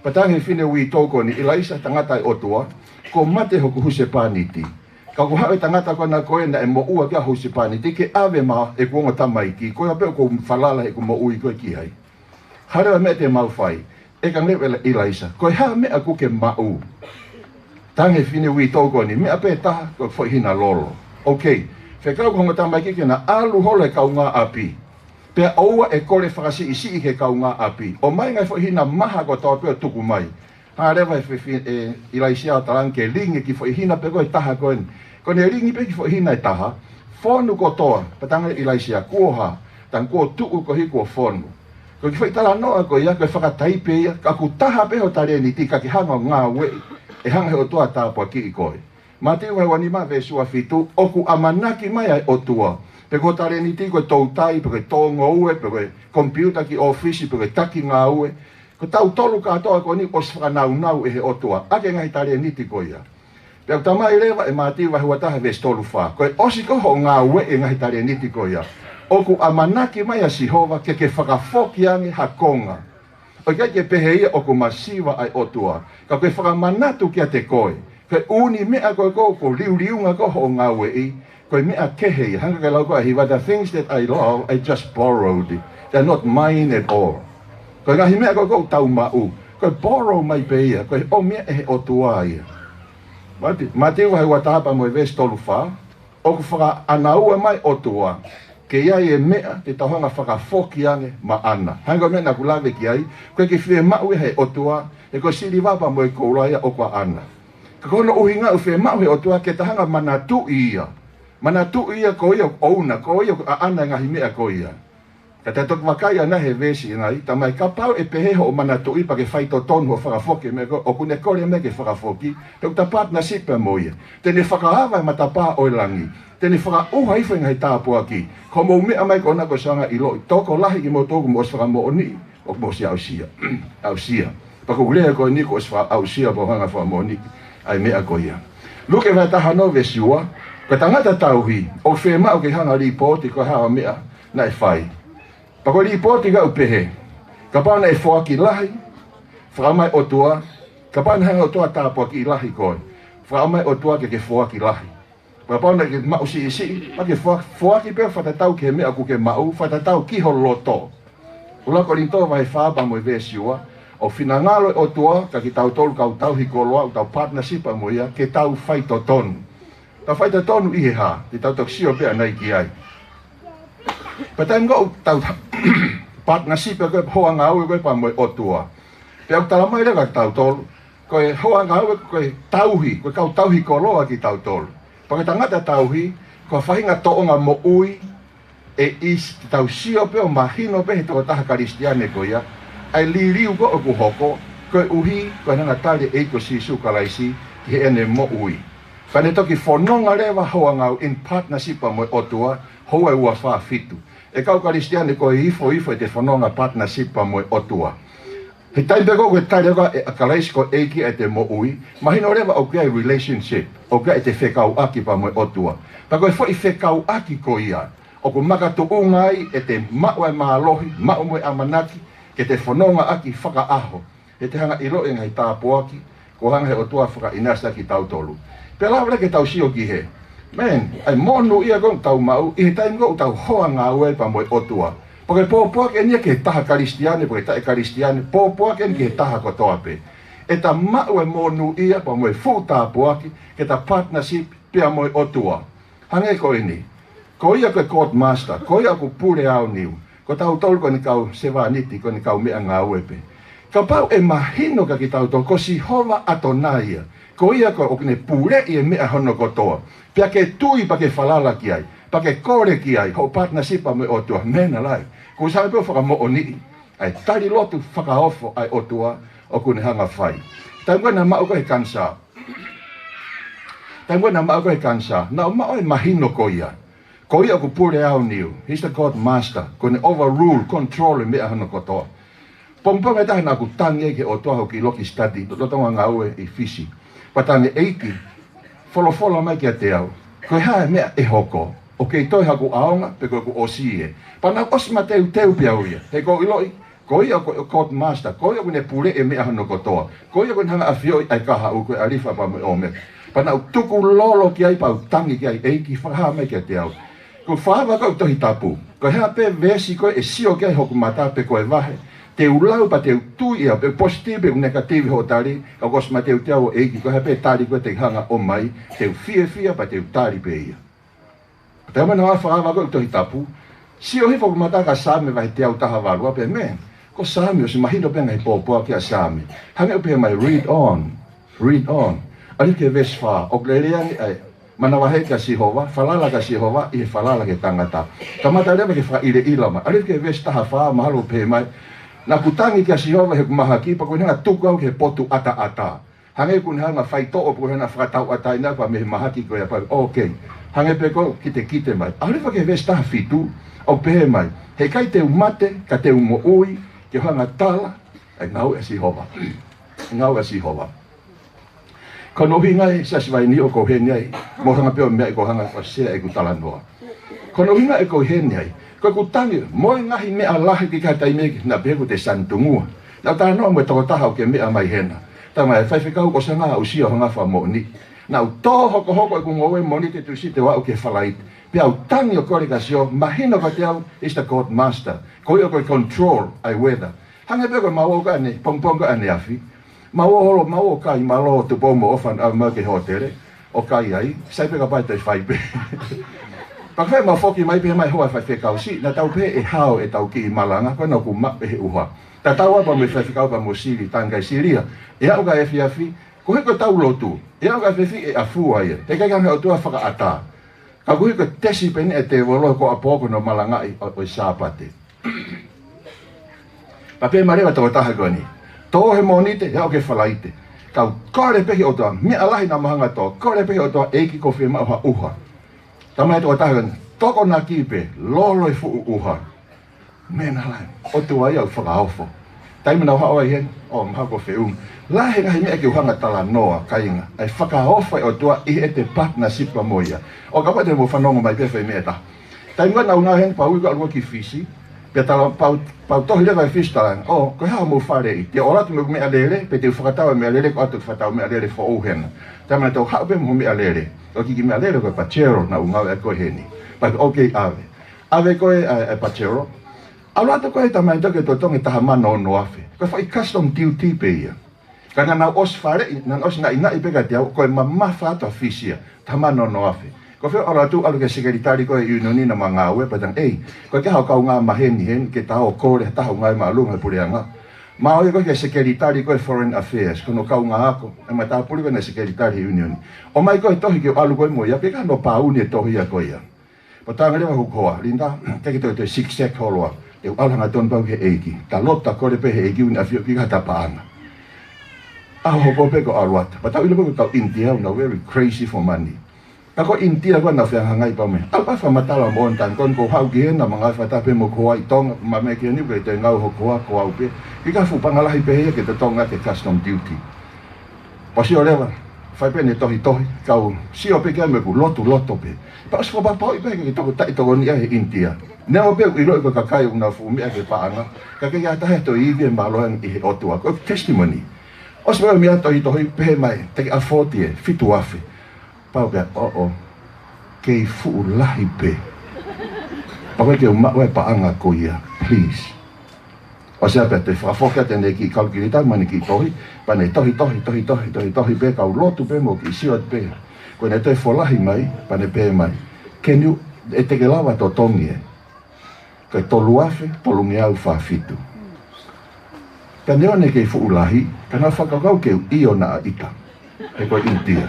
pea talaange ʻe he fefine uitou ko eni, ʻIlaisa, tangata ʻa e ʻOtua, kuo mate hoku husepāniti. Ka ʻoku haʻu e tangata ko ena ko ē naʻe moʻua ki ai ho husepāniti, ke ʻave maʻa ʻeku ongo tamaiki, ko ia pē ʻoku ou falala heʻeku moʻui ko ē ki ai. Hā leva e meʻa te mau fai? ʻEka ange leva ʻe ʻIlaisa, ko e hā e meʻa ʻoku ke maʻu? Talaange ʻe he fefine uitou ko eni, meʻa pē taha, ko e foʻi hina lolo. Ok, fekau ki ho ongo tamaiki ke na ʻalu holo he kaungāʻapi. Pea ʻoua ʻe kole fakasiʻisiʻi ki he kaungāʻapi. ʻOmai e ngaahi foʻi hina maha kotoa pē ʻo tuku mai. Hā leva ʻe he fefi-, ʻe ʻIlaisa ʻo talaange ke lingi e kiʻi foʻi hina pē ko ē ʻe taha ko eni. Ko ʻene lingi pē e kiʻi foʻi hina ʻe taha, fonu kotoa. Pea talaange ʻe ʻIlaisa, kuo hā? Talaange, kuo tuʻu koeʻuhi kuo fonu. Ko e kiʻi foʻi talanoa ko ia, ko e fakataipe ia, ka ʻoku taha pē ho talēniti ka ke hanga ʻo ngāueʻi, ʻe hanga ʻe he ʻOtua ʻo tāpuakiʻi koe. Mātiu vahe uanima veesi uafitu, ʻoku ʻamanaki mai ʻa e ʻOtua. Pe ko e talēniti, ko e toutai, pe ko e tō ngoue, pe ko e komipiuta ki ʻōfisi, pe ko e taki ngāue. Ko tautolu kātoa ko eni ʻosi fakanaunau ʻe he ʻOtua ʻaki e ngaahi talēniti ko ia. Pea ʻoku talamai leva ʻe Mātiu vahe uataha veesi tolu fā, ko e ʻosi ko ē hoʻo ngāueʻi e ngaahi talēniti ko ia, ʻoku ʻamanaki mai ʻa Sihova ke ke fakafoki ange ha konga. ʻOku ʻikai ke pehē ia ʻoku masiva ʻa e ʻOtua, ka ko e fakamanatu kiate koe. Ko e ʻū meʻa ko ē ʻoku liuliunga ko ē hoʻo ngāueʻi, ko e meʻa kehe ia. Hangē ko e lau ko ē ʻa e hiva, the things that I love, I just borrowed. They're not mine at all. Ko e ngaahi meʻa ko ē ʻoku tau maʻu, ko e borrow mai pē ia, ko e ʻomi ia ʻe he ʻOtua ia. Māti-, Mātiu vahe uataha pea mo e veesi tolu fā, ʻoku fakaʻānaua mai ʻOtua ke ʻi ai e meʻa te tau hanga ʻo fakafoki ange maʻana. Hangē ko e meʻa naʻa ku lave ki ai, ʻoku ʻikai ke fiemaʻu ia ʻe he ʻOtua, he ko e siliva pea mo e koula ia ʻoku ʻaʻana. Ka ko hono ʻuhinga ʻoku fiemaʻu ʻe he ʻOtua ke ta hanga ʻo manatuʻi ia. Manatuʻi ia ko ia ʻoʻona, ko ia ʻaʻana e ngaahi meʻa ko ia. Ka te toki vakai ʻanai he veesi ʻanai, talamai kapau ʻe pehē hoʻo manatuʻi pea ke faitotonu hoʻo fakafoki e meʻa ko ē, ʻoku ne kole mai ke fakafoki, he ʻoku ta partnership pea mo ia. Te ne fakaava e matapā ʻo e langi. Te ne fakaʻuha hifo e ngaahi tāpuaki. Ko hoʻomou meʻa mai ko ena ko e sanga ʻiloʻi, tokolahi kimoutolu kuo mou ʻosi fakamoʻoniʻi, ʻoku mou ʻosi aʻusia. Aʻusia. Pea ko e lea ko eni kuo ʻosi fakaʻusia pea u hanga ʻo fakamoʻoniʻi ʻa e meʻa ko ia. Luke vahe taha ono veesi ua, ko e tangata tauhi, ʻoku fiemaʻu ke hanga ʻo lipooti ko e hā e meʻa naʻe fai. Pea ko e lipooti ʻoku pehē, kapau naʻe foaki lahi, fakaʻamu mai ʻOtua, kapau naʻe hanga ʻOtua ʻo tāpuakiʻi lahi koe, fakaʻamu mai ʻOtua ke ke foaki lahi. Kapau naʻa ke maʻu siʻisiʻi, pea ke foa-, foaki pē fakatatau ki he meʻa ʻoku ke maʻu, fakatatau ki ho loto. ʻUluaki Kolinitō vahe fā pea mo e veesi ua, ʻoku finangalo e ʻOtua kiate kitautolu kau tauhi koloa, ʻoku tau partnership pea mo ia, ke tau faitotonu. Tau faitotonu ʻi he hā, te tau toki sio pē ʻanai ki ai. Pea taimi ko ē ʻoku tau partnership pea ko e hoa ngāue ko ē pea mo e ʻOtua. Pea ʻoku talamai leva kiate kitautolu, ko e hoa ngāue, ko e tauhi, ko e kau tauhi koloa kitautolu. Pea ko e tangata tauhi, ko e faʻahinga tōʻonga moʻui, ʻe ʻi ai, te tau sio pē ʻo mahino pē he tokotaha Kalisitiane ko ia, ʻa e liliu ko ē ʻoku hoko, koeʻuhi ko e anga tali e ʻEiki ko Sīsū Kalaisi ki heʻene moʻui. Pea ne toki fononga leva hoa ngāue in partnership pea mo e ʻOtua, houa ʻe ua fā fitu. ʻE kau Kalisitiane, ko e ifoifo ʻete fononga partnership pea mo e ʻOtua. He taimi pē ko ē ʻoku ke tali ko ē ʻa Kalaisi ko e ʻEiki ʻete moʻui, mahino leva ʻoku ʻi ai e relationship, ʻoku ʻi ai ʻete fekauʻaki pea mo e ʻOtua. Pea ko e foʻi fekauʻaki ko ia, ʻoku makatuʻunga ai ʻete maʻu e mālohi, maʻu mo e ʻamanaki, ke te fononga ʻaki fakaʻaho. He te hanga ʻo ʻiloʻi e ngaahi tāpuaki kuo hanga ʻe he ʻOtua ʻo fakaʻinasi kiate kitautolu. Pea lava leva ke tau sio ki he, man, ʻa e monūʻia ko ē ʻoku tau maʻu ʻi he taimi ko ē ʻoku tau hoa ngāue pea mo e ʻOtua. Pea ko e pōpoaki eni ia ki he taha Kalisitiane, pea ko e taʻe Kalisitiane, pōpoaki eni ki he taha kotoa pē. ʻEta maʻu e monūʻia pea mo e fuʻu tāpuaki, ke ta partnership pea mo e ʻOtua. Hangē ko eni. Ko ia ko e court master, ko ia ʻoku pule aoniu. Ko tautolu ko eni kau sevāniti, ko eni kau meʻangāue pē. Kapau ʻe mahino kiate kitautolu, ko Sihova ʻAtonai ia. Ko ia ko ē ʻoku ne puleʻi e meʻa hono kotoa. Pea ke tui, pea ke falala ki ai, pea ke kole ki ai, hoʻo partnership pea mo e ʻOtua, man alive. Kuo u sio pē ʻo fakamoʻoniʻi. ʻA e tali lotu fakaofo ʻa e ʻOtua ʻoku ne hanga fai. Taimi ko ē naʻa maʻu ko ē he kanisā. Taimi ko ē naʻa maʻu ko ē he kanisā. Naʻa maʻu e mahino ko ia. Ko ia ʻoku pule aoniu. He's the God master. Ko ʻene overrule, control e meʻa hono kotoa. Pongipongi ʻe taha naʻa ku tangi ai ki he ʻOtua hoku kiʻi loki study, lolotonga ngāue ʻi Fisi. Pea tangi, ʻEiki, folofola mai kiate au. Ko e hā e meʻa ʻe hoko? ʻOku kei toe haku ʻaonga, pe ko ʻeku ʻosi ē? Pea naʻa ku ʻosi mateuteu pē au ia. He ʻoku ou ʻiloʻi, ko ia ko e God master, ko ia ʻoku ne pule e meʻa hono kotoa. Ko ia ʻoku ne hanga ʻafioʻi ʻa e kahaʻu, ko e ʻAlifa pea mo e ʻOmeka. Pea naʻa ku tukulolo ki ai pea u tangi ki ai, ʻEiki, fakahā mai kiate au. Ko e fakaava ko ē ʻoku Tohi Tapu. Ko e hā pē veesi ko ē ʻe sio ki ai hoku mata pe ko e vahe, te u lau pea te u tui ia, pe positive pe negative hoʻo tali, ka ʻoku ʻosi mateuteu au, ʻEiki, ko e hā pē tali ko ē te ke hanga ʻo ʻomai, te u fiefia pea te u tali pē ia. Taimi naʻa ku fakaava ko ē ʻoku Tohi Tapu, sio hifo hoku mata ki he Saame vahe teau taha valu, pea mei he, ko Saame ʻosi mahino pē ngaahi pōpoaki ʻa Saame. Hangē ʻoku pehē mai, read on, read on. ʻAlu ki he veesi fā, ʻoku lele ange ai, manavahē kia Sihova, falala kia Sihova, ʻi he falala ki he tangata. Kamata leva ke fakaʻileʻila mai. ʻAlu ki he veesi taha fā, mahalo pehē mai, naʻa ku tangi kia Sihova he ʻoku mahaki, pea ko ʻene hanga tuku au ki he potu ʻataʻatā. Hangē ʻoku ne hanga faitoʻo, ʻoku ne hanga fakatauʻatāina pea mei he mahaki ko ia pea, okay. Hangē pē ko e kitekite mai. ʻAlu ki he veesi taha fitu, ʻoku pehē mai, he ʻikai te u mate, ka te u moʻui, ke u hanga tala ʻa e ngāue ʻa Sihova. Ngāue ʻa Sihova. Ko hono ʻuhinga ē Siasi Vainī ʻoku ou heni ai, mo hanga pē ʻo meʻa ʻi ko hanga ʻo sea ʻeku talanoa. Ko hono ʻuhinga ē ʻoku ou heni ai, ko ʻeku tangi, mo e ngaahi meʻa lahi ki he taimi ē naʻa pehē ʻoku te sanitungua. Naʻa ku talanoa mo e tokotaha ʻoku ke meʻa mai hena. Talamai, faifekau, ʻosi ʻalu ʻo sio hanga fakamoʻoni. Naʻa ku tō hokohoko ʻeku ngoue Mōnite, Tūsite ʻo aʻu ki he Falaite. Pea u tangi ʻo kole kia Sihova, mahino kiate au, is the God master. Ko ia ʻoku control ʻa e weather. Hangē pē ko e mau ō ko ē ʻaneafi, pongipongi ko ē ʻaneafi. Mau ō holo, mau ō kai, mālō Tupou mo ʻOfa, ʻalu mau ki he hōtele, ʻo kai ai, sai pē kapau ʻe toe fai pē. Pea ko e fai mau foki mai pē mai hoa faifekau, siʻi, naʻa tau pehē ʻe hao ʻetau kiʻi malanga, ko ena ʻoku maʻu ʻe he ʻuha. Tatau ai pea mo e faifekau pea mo Sili, tangai Silia. ʻE aʻu ki he efiafi, ko e hā ko ʻetau lotu? ʻE aʻu ki he efiafi ʻe ʻafua ia. He ʻikai ke hanga ʻe he ʻOtua ʻo fakaʻatā. Ka ko e hā ko e tesi pē ʻeni ʻa e tēvolo ko ʻapoʻapo ko hono malangaʻi ʻo, ʻo e Sāpate. Pea pehē mai leva e tokotaha ko eni, tō he Mōnite, ʻe aʻu ki he Falaite. Kau kole pē ki he ʻOtua, meʻa lahi naʻa mau hanga ʻo tō, kole pē ki he ʻOtua, ʻEiki, ʻoku fiemaʻu ha ʻuha. Talamai ʻe he tokotaha ko eni, tokonaki pē, lolo e fuʻu ʻuha. Meʻa lahi, ʻOtua ia ʻoku fakaofo. Taimi naʻa ku haʻu ai heni, ʻo, mahalo ko e feʻunga. Lahi e ngaahi meʻa ke u hanga ʻo talanoa, kāinga. ʻA e fakaofo ʻa e ʻOtua ʻi heʻete partnership pea mo ia. ʻO kapau te mou fanongo mai pē fai meʻa ʻe taha. Taimi naʻa ku ngāue heni pea u ui ko e ʻalu ki Fisi. Pea tala pea u, pea u tohi leva ki Fisi, talaange, ʻo, ko e hā hoʻomou faleʻi? Te u ʻalu atu mo ʻeku meʻalele, pe te u fakatau e meʻalele, ko e ʻatu ke fakatau meʻalele foʻou hena. Talamai, te u haʻu pē mo e meʻalele. Ko e kiʻi meʻalele ko e Pajero naʻa ku ngāue ʻaki ko ē heni. Pea, okay, ʻave. ʻAve ko ē ʻa e, ʻa e Pajero. ʻAlu atu ko ē, talamai, toki totongi taha mano ono afe. Ko e foʻi custom duty pē ia. Ka naʻa nau ʻosi faleʻi, naʻa nau ʻosi naʻinaʻi pē kiate au, ko e mamafa atu ʻa Fisi ia, taha mano ono afe. Ko e fē ʻalu atu, ʻalu ki he sekelitali ko ē ʻiunioni naʻa mau ngāue, pea talaange, ʻEi, ko e hā hoʻo kaungā maheni heni, ke ta ō ʻo kole ha taha ʻoku ngāue māʻolunga he puleʻanga. Mau ō ko ē ki he sekelitali ko ē Foreign Affairs, ko hono kaungā ako, ʻa e matāpule ko ē ʻa e sekelitali ʻiunioni. ʻOmai ko ē e tohi ke u ʻalu ko ē mo ia, ʻikai ke ʻi ai hano pāuni e tohi ia ko ia. Pea talaange leva hoku hoa, Linda, ʻikai ke toe toe zigzag holo ā. ʻE u ʻalu hangatonu pē au ki he ʻEiki. Ta lotu ta kole pē he ʻEiki ʻoku ne ʻafioʻi, ʻikai ha taha paʻanga. ʻAho hoko pē ko e ʻalu atu. Pea tau ʻilo pē ko e kau ʻInitia, ʻoku nau very crazy for money. Pea ko e ʻInitia ko ē naʻa nau fehangahangai pea mei ai. ʻAlu pē fakamatala moʻoni, taimi ko ē naʻa ku haʻu ki heni, naʻa mau ngāue fakataha pē mo e hoa ʻi Tonga, pea mei ai ki heni, ʻikai toe ngāue hoku hoa, ko au pē. ʻIkai ha fuʻu paʻanga lahi pē ia ke totongi ʻaki e custom duty. Pea sio leva, fai pē ʻene tohitohi, kau sio pē ki ai mo ʻeku lotu loto pē. Pea ʻosi fakapapauʻi pē ke tokotaʻi tokoni ai he ʻInitia. Neongo pē ʻoku ʻiloʻi ko e kakai ʻoku nau fuʻu meʻa ki he paʻanga, ka ʻikai ke ʻi ai ha taha ʻe toe ivi e mālohi ʻi he ʻOtua. Ko e testimony. ʻOsi pē meʻa tohitohi, pehē mai, te ke afford e fitu afe. Pea u pehē, ʻoʻo, kei fuʻu lahi pē. Pea ʻoku ʻikai ke u maʻu e paʻanga ko ia, please. ʻOsi ia pea toe fakafoki atu ʻene kiʻi calculator mo ʻene kiʻi tohi, pea ne tohi, tohi, tohi, tohi, tohi, tohi pē, kau lotu pē mo kiʻi sio atu pē. Ko ʻene toe folahi mai, pea ne pehē mai, can you, ʻe te ke lava totongi ē? Ko e tolu afe, tolungeau fā fitu. Pea neongo ʻene kei fuʻu lahi, ka naʻa ku fakakaukau ke u ʻio naʻa ʻita. He ko e ʻInitia.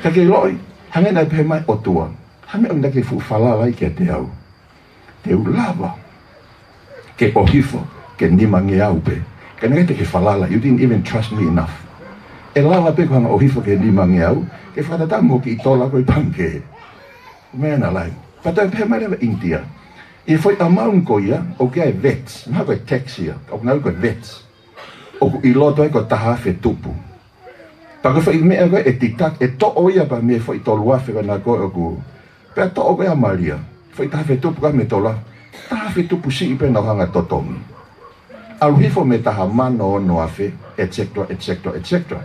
Ka ke ʻiloʻi, hangē naʻe pehē mai ʻOtua, ha meʻa ʻoku na ke fuʻu falala ai kiate au. Te u lava. ke ʻohifo ki he nimangeau pē. Ka naʻe ʻikai te ke falala, you didn't even trust me enough. ʻE lava pē ko e hanga ʻohifo ki he nimangeau, ke fakatatau mo e kiʻi tola ko ē ʻi pangikē. Meʻa naʻe lahi. Pea toe pehē mai leva ʻInitia. ʻI he foʻi amount ko ia, ʻoku ʻi ai e VAT. Mahalo ko e tax ia, ʻoku nau ui ko e VAT. ʻOku ʻi loto ai ko e taha afe tupu. Pea ko e foʻi meʻa ko ē ʻe deduct, ʻe toʻo ia pea mei he foʻi tolu afe ko ena ko ē ʻoku. Pea toʻo ko ē ʻa Malia. Foʻi taha afe tupu ka mei he tolu afe. Taha afe tupu siʻi pē naʻa nau hanga ʻo totongi. ʻAlu hifo mei he taha mano ono afe, et cetera, et cetera, et cetera.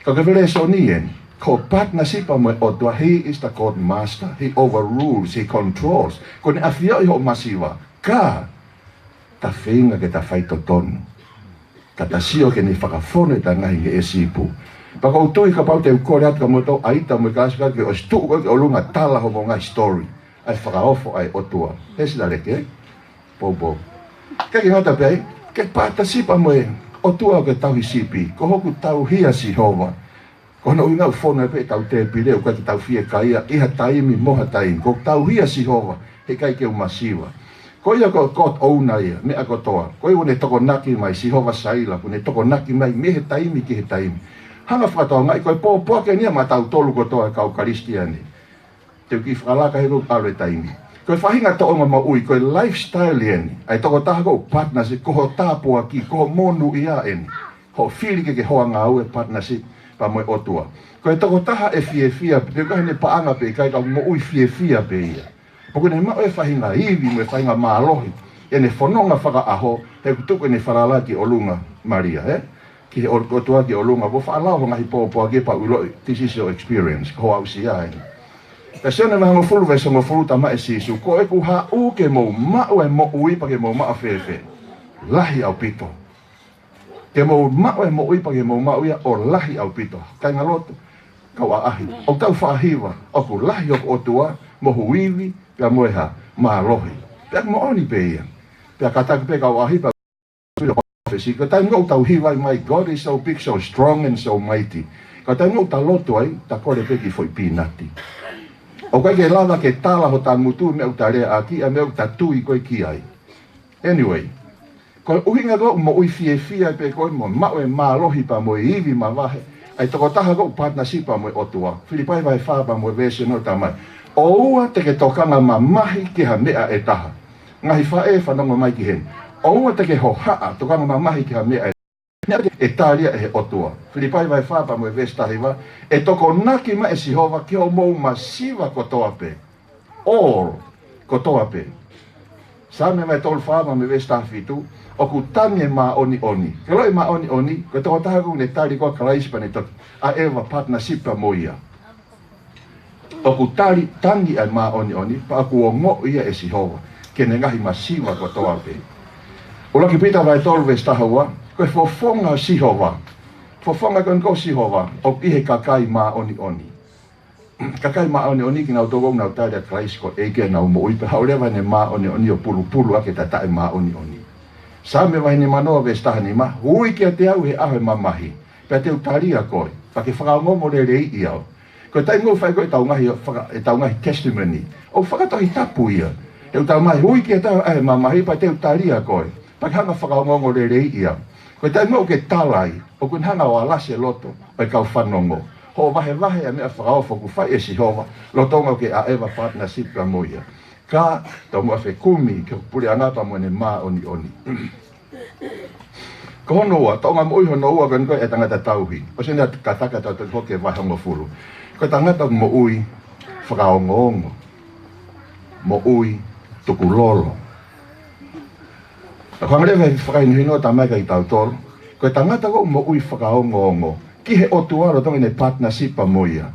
Ka ko e lēsoni eni, ko e partnership pea mo e ʻOtua, he is the God master, he overrules, he controls. Ko ʻene ʻafioʻi hoʻo masiva, ka ta feinga ke ta faitotonu. Ka ta sio ke ne fakafonu ʻeta ngaahi ngeʻesi ipu. Pea ʻoku ou tui kapau te u kole atu kia moutolu ʻaita mo e kalasi ka ke ʻosi tuʻu ko ē ki ʻolunga tala hoʻomo ngaahi story. ʻA e fakaofo ʻa e ʻOtua. He sila leke, poupou. Ke ke ngata pē ai, ke partnership pea mo e ʻOtua ʻoku ke tauhi sipi. Ko hoku tauhi ʻa Sihova. Ko hono ʻuhinga ʻoku fonu ai pē ʻetau tēpile, ʻoku ʻikai ke tau fiekaia, ʻi ha taimi mo ha taimi. Ko e tauhi ʻa Sihova, heʻikai ke u masiva. Ko ia ko e God owner ia, meʻa kotoa. Ko ia ʻoku ne tokonaki mai, Sihova Saila, ʻoku ne tokonaki mai, mei he taimi ki he taimi. Hanga fakatokangaʻi, ko e pōpoaki eni ia maʻatautolu kotoa kau Kalisitiane. Te u kiʻi fakalaka he ʻoku ʻalu e taimi. Ko e faʻahinga tōʻonga moʻui, ko e lifestyle eni. ʻA e tokotaha ko e partnership, ko hoʻo tāpuaki, ko hoʻo monūʻia eni. Hoʻo fili ke ke hoa ngāue partnership pea mo e ʻOtua. Ko e tokotaha ʻe fiefia, pe ko e hā ʻene paʻanga pe ʻikai ka moʻui fiefia pē ia. Pea ʻoku ne maʻu e faʻahinga ivi mo e faʻahinga mālohi. ʻEne fononga fakaʻaho, he ʻoku tuku ʻene falala ki ʻolunga Malia, ē? Ki he ʻOtua ki ʻolunga, ʻoku faʻa lau hoʻo ngaahi pōpoaki pea u ʻiloʻi, this is your experience, ko hoʻo aʻusia eni. Pea Sione vahe hongofulu veesi hongofulu talamai ʻe Sīsū, ko ʻeku haʻu ke mou maʻu e moʻui pea ke mou maʻu fēfē. Lahi ʻaupito. Ke mou maʻu e moʻui pea ke mou maʻu ia ʻo lahi ʻaupito. Kāinga lotu, kau ʻaʻahi. ʻOku tau faʻa hiva, ʻoku lahi hoku ʻOtua, mo hoku ivi, pea mo e hā, mālohi. Pea moʻoni pē ia. Pea kātaki pē kau ʻaʻahi, pea prophecy. Ko e taimi ʻoku tau hiva ai mai, God is so big, so strong and so mighty. Ko e taimi ʻoku ta lotu ai, ta kole pē ki he foʻi pīnati. ʻOku ʻikai ke lava ke tala hota ngutu, meʻa ʻoku ta lea ʻaki, ʻa e meʻa ʻoku ta tui ko ē ki ai. Anyway, ko e ʻuhinga ko ē ʻoku moʻui fiefia pē ko ē mo maʻu e mālohi pea mo e ivi mavahe, ʻa e tokotaha ko ē ʻoku partnership pea mo e ʻOtua. Filipai vahe fā pea mo e veesi ono talamai. ʻOua te ke tokanga mamahi ki ha meʻa ʻe taha. Ngaahi faʻē fanongo mai ki heni. ʻOua te ke hohaʻa tokanga mamahi ki ha meʻa ʻe, meʻa ʻe tali ia ʻe he ʻOtua. Filipai vahe fā pea mo e veesi taha hiva. ʻE tokonaki mai ʻe Sihova ki hoʻomou masiva kotoa pē. All, kotoa pē. Saame vahe tolu fā pea mo e veesi taha fitu, ʻoku tangi e māʻoniʻoni. Ke ʻilo e māʻoniʻoni, ko e tokotaha ʻoku ne tali ko ē ʻa Kalaisi pea ne toki ʻaʻeva partnership pea mo ia. ʻOku tali, tangi ʻa e māʻoniʻoni, pea ʻoku ongoʻi ia ʻe Sihova, ki heʻene ngaahi masiva kotoa pē. ʻUluaki Pita vahe tolu veesi taha ua, ko e fofonga ʻo Sihova. Fofonga ko eni ʻo Sihova, ʻoku ʻi he kakai māʻoniʻoni. Kakai māʻoniʻoni kinautolu ʻoku nau tali ʻa Kalaisi ko e ʻEiki ʻenau moʻui pea haʻu leva ʻene māʻoniʻoni ʻo pulupulu ʻaki ʻeta taʻemāʻoniʻoni. Saame vahe nimanoa veesi taha nima, ui kiate au he ʻaho ʻo e mamahi, pea te u tali ʻa koe, pea ke fakaongoongo leleiʻi au. Ko e taimi ʻoku fai ko ē ʻetau ngaahi, faka-, ʻetau ngaahi testimony. ʻOku fakatohitapu ia. He ʻoku talamai, ui kiate au he ʻaho ʻo e mamahi, pea te u tali ʻa koe, pea ke hanga fakaongoongo leleiʻi au. Ko e taimi ʻoku ke tala ai, ʻoku ne hanga ʻo alasi e loto ʻo e kau fanongo. Hoʻo vahevahe ʻa e meʻa fakaofo ʻoku fai ʻe Sihova, lolotonga ʻoku ke ʻaʻeva partnership pea mo ia. Ka, tau muʻa fekumi ki hoku puleʻanga pea mo ʻene māʻoniʻoni. Ko hono ua, tōʻonga moʻui hono ua ko eni ko e tangata tauhi. ʻOsi eni ʻa e kātaki ʻa tautolu ki he vahe hongofulu. Ko e tangata moʻui fakaongoongo. Moʻui tukulolo. Ka ko e anga leva e fakahinohino ʻoku talamai kiate kitautolu, ko e tangata ʻoku moʻui fakaongoongo ki he ʻOtua lolotonga ʻene partnership pea mo ia.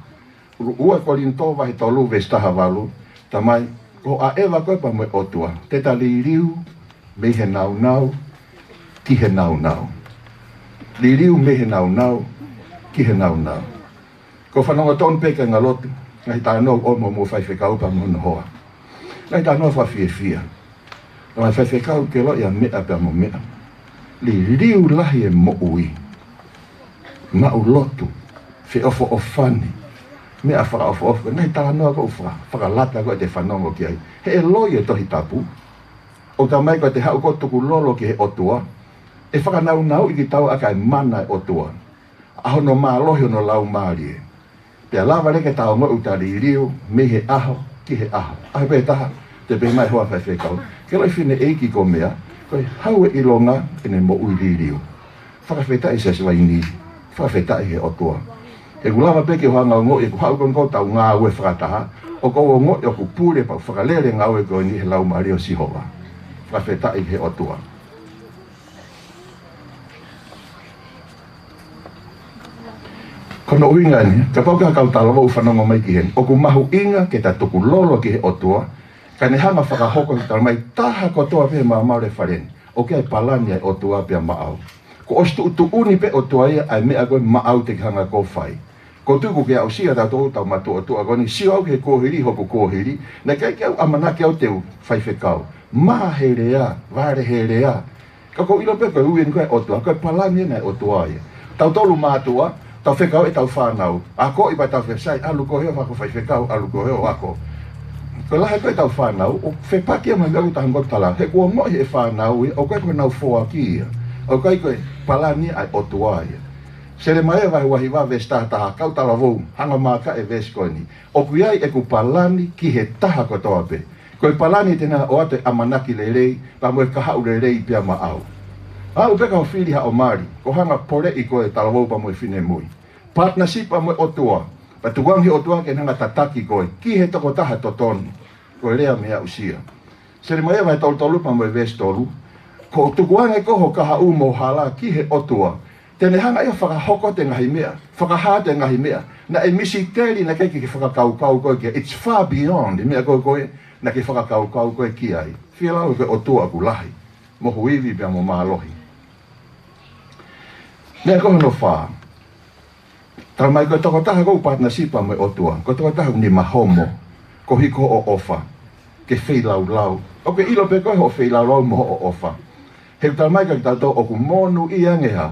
Ua Kolinitō vahe tolu veesi taha valu, talamai, ko e ʻaʻeva ko ē pea mo e ʻOtua, te ta liliu mei he nāunau ki he nāunau. Liliu mei he nāunau ki he nāunau. ʻOku ou fanongo tonu pē kāinga lotu, ngaahi talanoa ʻoku ʻomai ʻe he faifekau pea mo hono hoa. Ngaahi talanoa fakafiefia. Ngaahi faifekau ke ʻiloʻi ʻa e meʻa pea mo e meʻa. Liliu lahi e moʻui. Maʻulotu. Feʻofoʻofani. Meʻa fakaʻofoʻofa. Ngaahi talanoa ʻoku ou faka-, fakalata ʻoku te fanongo ki ai. He ʻe loi e Tohi Tapu. ʻOku talamai ko e te haʻu ʻo tukulolo ki he ʻOtua, ʻe fakanaunauʻi kitaua ʻaki ʻa e mana ʻo e ʻOtua, ʻa hono mālohi ʻo hono Laumālie. Pea lava leva ke tau ongoʻi ʻoku ta liliu mei he ʻaho ki he ʻaho. ʻAho pē taha, te pehē mai e hoa faifekau, ke ʻiloʻi fineʻeiki ko Mea, ko e hau e ʻilonga ʻene moʻui liliu. Fakafetaʻi Siasi Vainī, fakafetaʻi he ʻOtua. He ʻoku lava pē ke u hanga ʻo ongoʻi ʻeku haʻu ko eni ʻo tau ngāue fakataha, ʻoku ou ongoʻi ʻoku pule pea fakalele e ngāue ko eni he Laumālie ʻo Sihova. Fakafetaʻi he ʻOtua. Ko hono ʻuhinga eni, kapau ko e kau talavou ʻoku fanongo mai ki heni, ʻoku mahuʻinga ke ta tukulolo ki he ʻOtua, kae ne hanga ʻo fakahoko, talamai, taha kotoa pē he maama ʻo e fale ni, ʻoku ʻi ai e palani ʻa e ʻOtua pea maʻau. Kuo ʻosi tuʻutuʻuni pē ʻe he ʻOtua ia ʻa e meʻa ko ē maʻau te ke hanga ʻo fai. Ko u tui ʻoku ke aʻusia tautolu, tau matuʻotuʻa ko eni, sio au ki he kuohili, hoku kuohili, naʻe ʻikai ke u ʻamanaki au te u faifekau. Maʻa he lea, vale he lea. Ka ʻoku ou ʻilo pē ko e ui eni ko ē ʻa e ʻOtua, ko e palani eni ʻa e ʻOtua ia. Tautolu mātuʻa, tau fekauʻi ʻetau fānau. Akoʻi pea tau fai, sai, ʻalu koe ʻo ako faifekau, ʻalu koe ʻo ako. Ko e lahi ko ē ʻetau fānau, ʻoku fepaki ia mo e meʻa ʻoku tau hanga ʻo tala. He kuo ongoʻi ʻe he fānau ia, ʻoku ʻikai ko honau foaki ia. ʻOku ʻikai ko e palani ia ʻa e ʻOtua ia. Selemaia vahe uahiva veesi taha taha, kau talavou, hanga ʻo maaka e veesi ko eni. ʻOku ʻi ai ʻeku palani ki he taha kotoa pē. Ko e palani te na ʻoatu e ʻamanaki lelei, pea mo e kahaʻu lelei pea maʻau. Aʻu pē ka u fili haʻo mali, ko u hanga ʻo poleʻi koe talavou pea mo e finemui. Partnership pea mo e ʻOtua, pea tukuange he ʻOtua ke ne hanga ʻo tataki koe ki he tokotaha totonu. Ko e lea mei he aʻusia. Selemaia vahe tolu tolu pea mo e veesi tolu. Ko e tukuange ko ē ho kahaʻu mo e hala ki he ʻOtua, te ne hanga ia ʻo fakahoko atu e ngaahi meʻa, fakahā atu e ngaahi meʻa naʻe misiteli, naʻe ʻikai ke ke fakakaukau koe ki ai. It's far beyond e meʻa ko ē ko ē naʻa ke fakakaukau koe ki ai. Fielau, ko e ʻOtua ʻoku lahi, mohu ivi pea mo mālohi. Meʻa ko hono fā. Talamai ko e tokotaha ʻoku partnership pea mo e ʻOtua, ko e tokotaha ʻoku nima homo, koeʻuhi ko hoʻo ʻofa, ke feilaulau. ʻOku ke ʻilo pē koe hoʻo feilaulau mo hoʻo ʻofa. He ʻoku talamai kiate kitautolu ʻoku monūʻia ange ʻa e hā?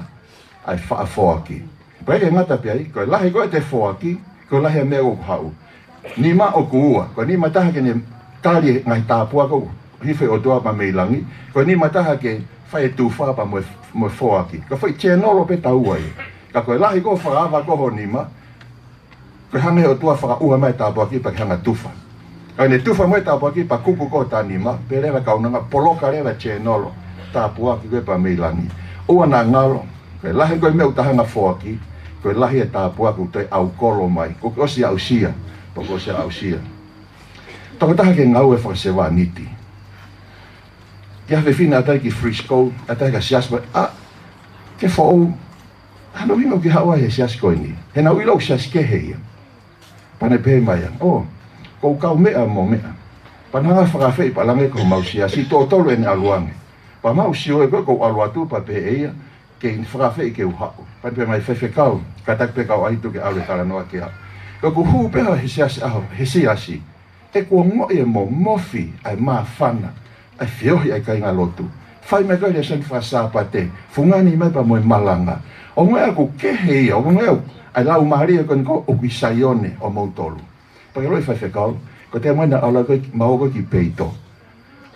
ʻA e faʻa foaki. Pea ʻikai ke ngata pē ai, ko e lahi ko ē ʻete foaki, ko e lahi e meʻa ʻoku haʻu. Nima ʻoku ua, ko e nima taha ke ne tali e ngaahi tāpuaki ʻoku hifo ʻe he ʻOtua pea mei langi, ko e nima taha ke fai e tufa pea mo e, mo e foaki. Ko e foʻi channel pē taua ia. Ka ko e lahi ko ē fakaava ko ē ho nima, ko e hanga ʻe he ʻOtua ʻo fakaʻuha mai e tāpuaki pea ke hanga ʻo tufa. Ka ne tufa mai e tāpuaki pea kuku ko ē ho nima, pea leva e kaunanga, poloka leva e channel e tāpuaki ko ē pea mei langi. ʻOua naʻa ngalo, ko e lahi ko ē e meʻa ʻoku ta hanga ʻo foaki, ko e lahi e tāpuaki ʻoku toe ʻaukolo mai. Kuo ke ʻosi aʻusia, pea kuo ke ʻosi aʻusia. Tokotaha ke ngāue fakasevāniti. Ki ha fefine ʻa e tai ki Frisco, ʻa e tai ki ha siasi, ʻa, ke foʻou, hano ʻuhinga ʻoku ke haʻu ai he siasi ko eni. He naʻa ku ʻilo ʻoku siasi kehe ia. Pea ne pehē mai ia, ʻo, ʻoku ou kaumeʻa mo meʻa. Pea ne hanga ʻo fakaafeʻi pea lange ko homau siasi, tuʻo tolu ʻene ʻalu ange. Pea mau sio ē ko ē ʻoku ou ʻalu atu pea pehē ʻe ia, ke ne fakaafeʻi ke u haʻu. Pea ne pehē mai, faifekau, kātaki pē kau ʻai tuku ke ʻalu e talanoa kia au. Ka ʻoku hū pē au he siasi ʻaho, he siasi. He kuo ongoʻi e momofi ʻa e māfana, ʻa e feohi ʻa e kāingalotu. Fai mai ko ē e lēsoni faka-Sāpate, fungani mai pea mo e malanga. ʻOku ongoʻi ʻoku kehe ia, ʻoku ongoʻi ʻa e laumālie ko eni ʻoku ʻi Saione ʻo moutolu. Pea ke ʻiloʻi faifekau, ko e taimi naʻa ku ʻalu ko ē ki, mau ko ē ki peito.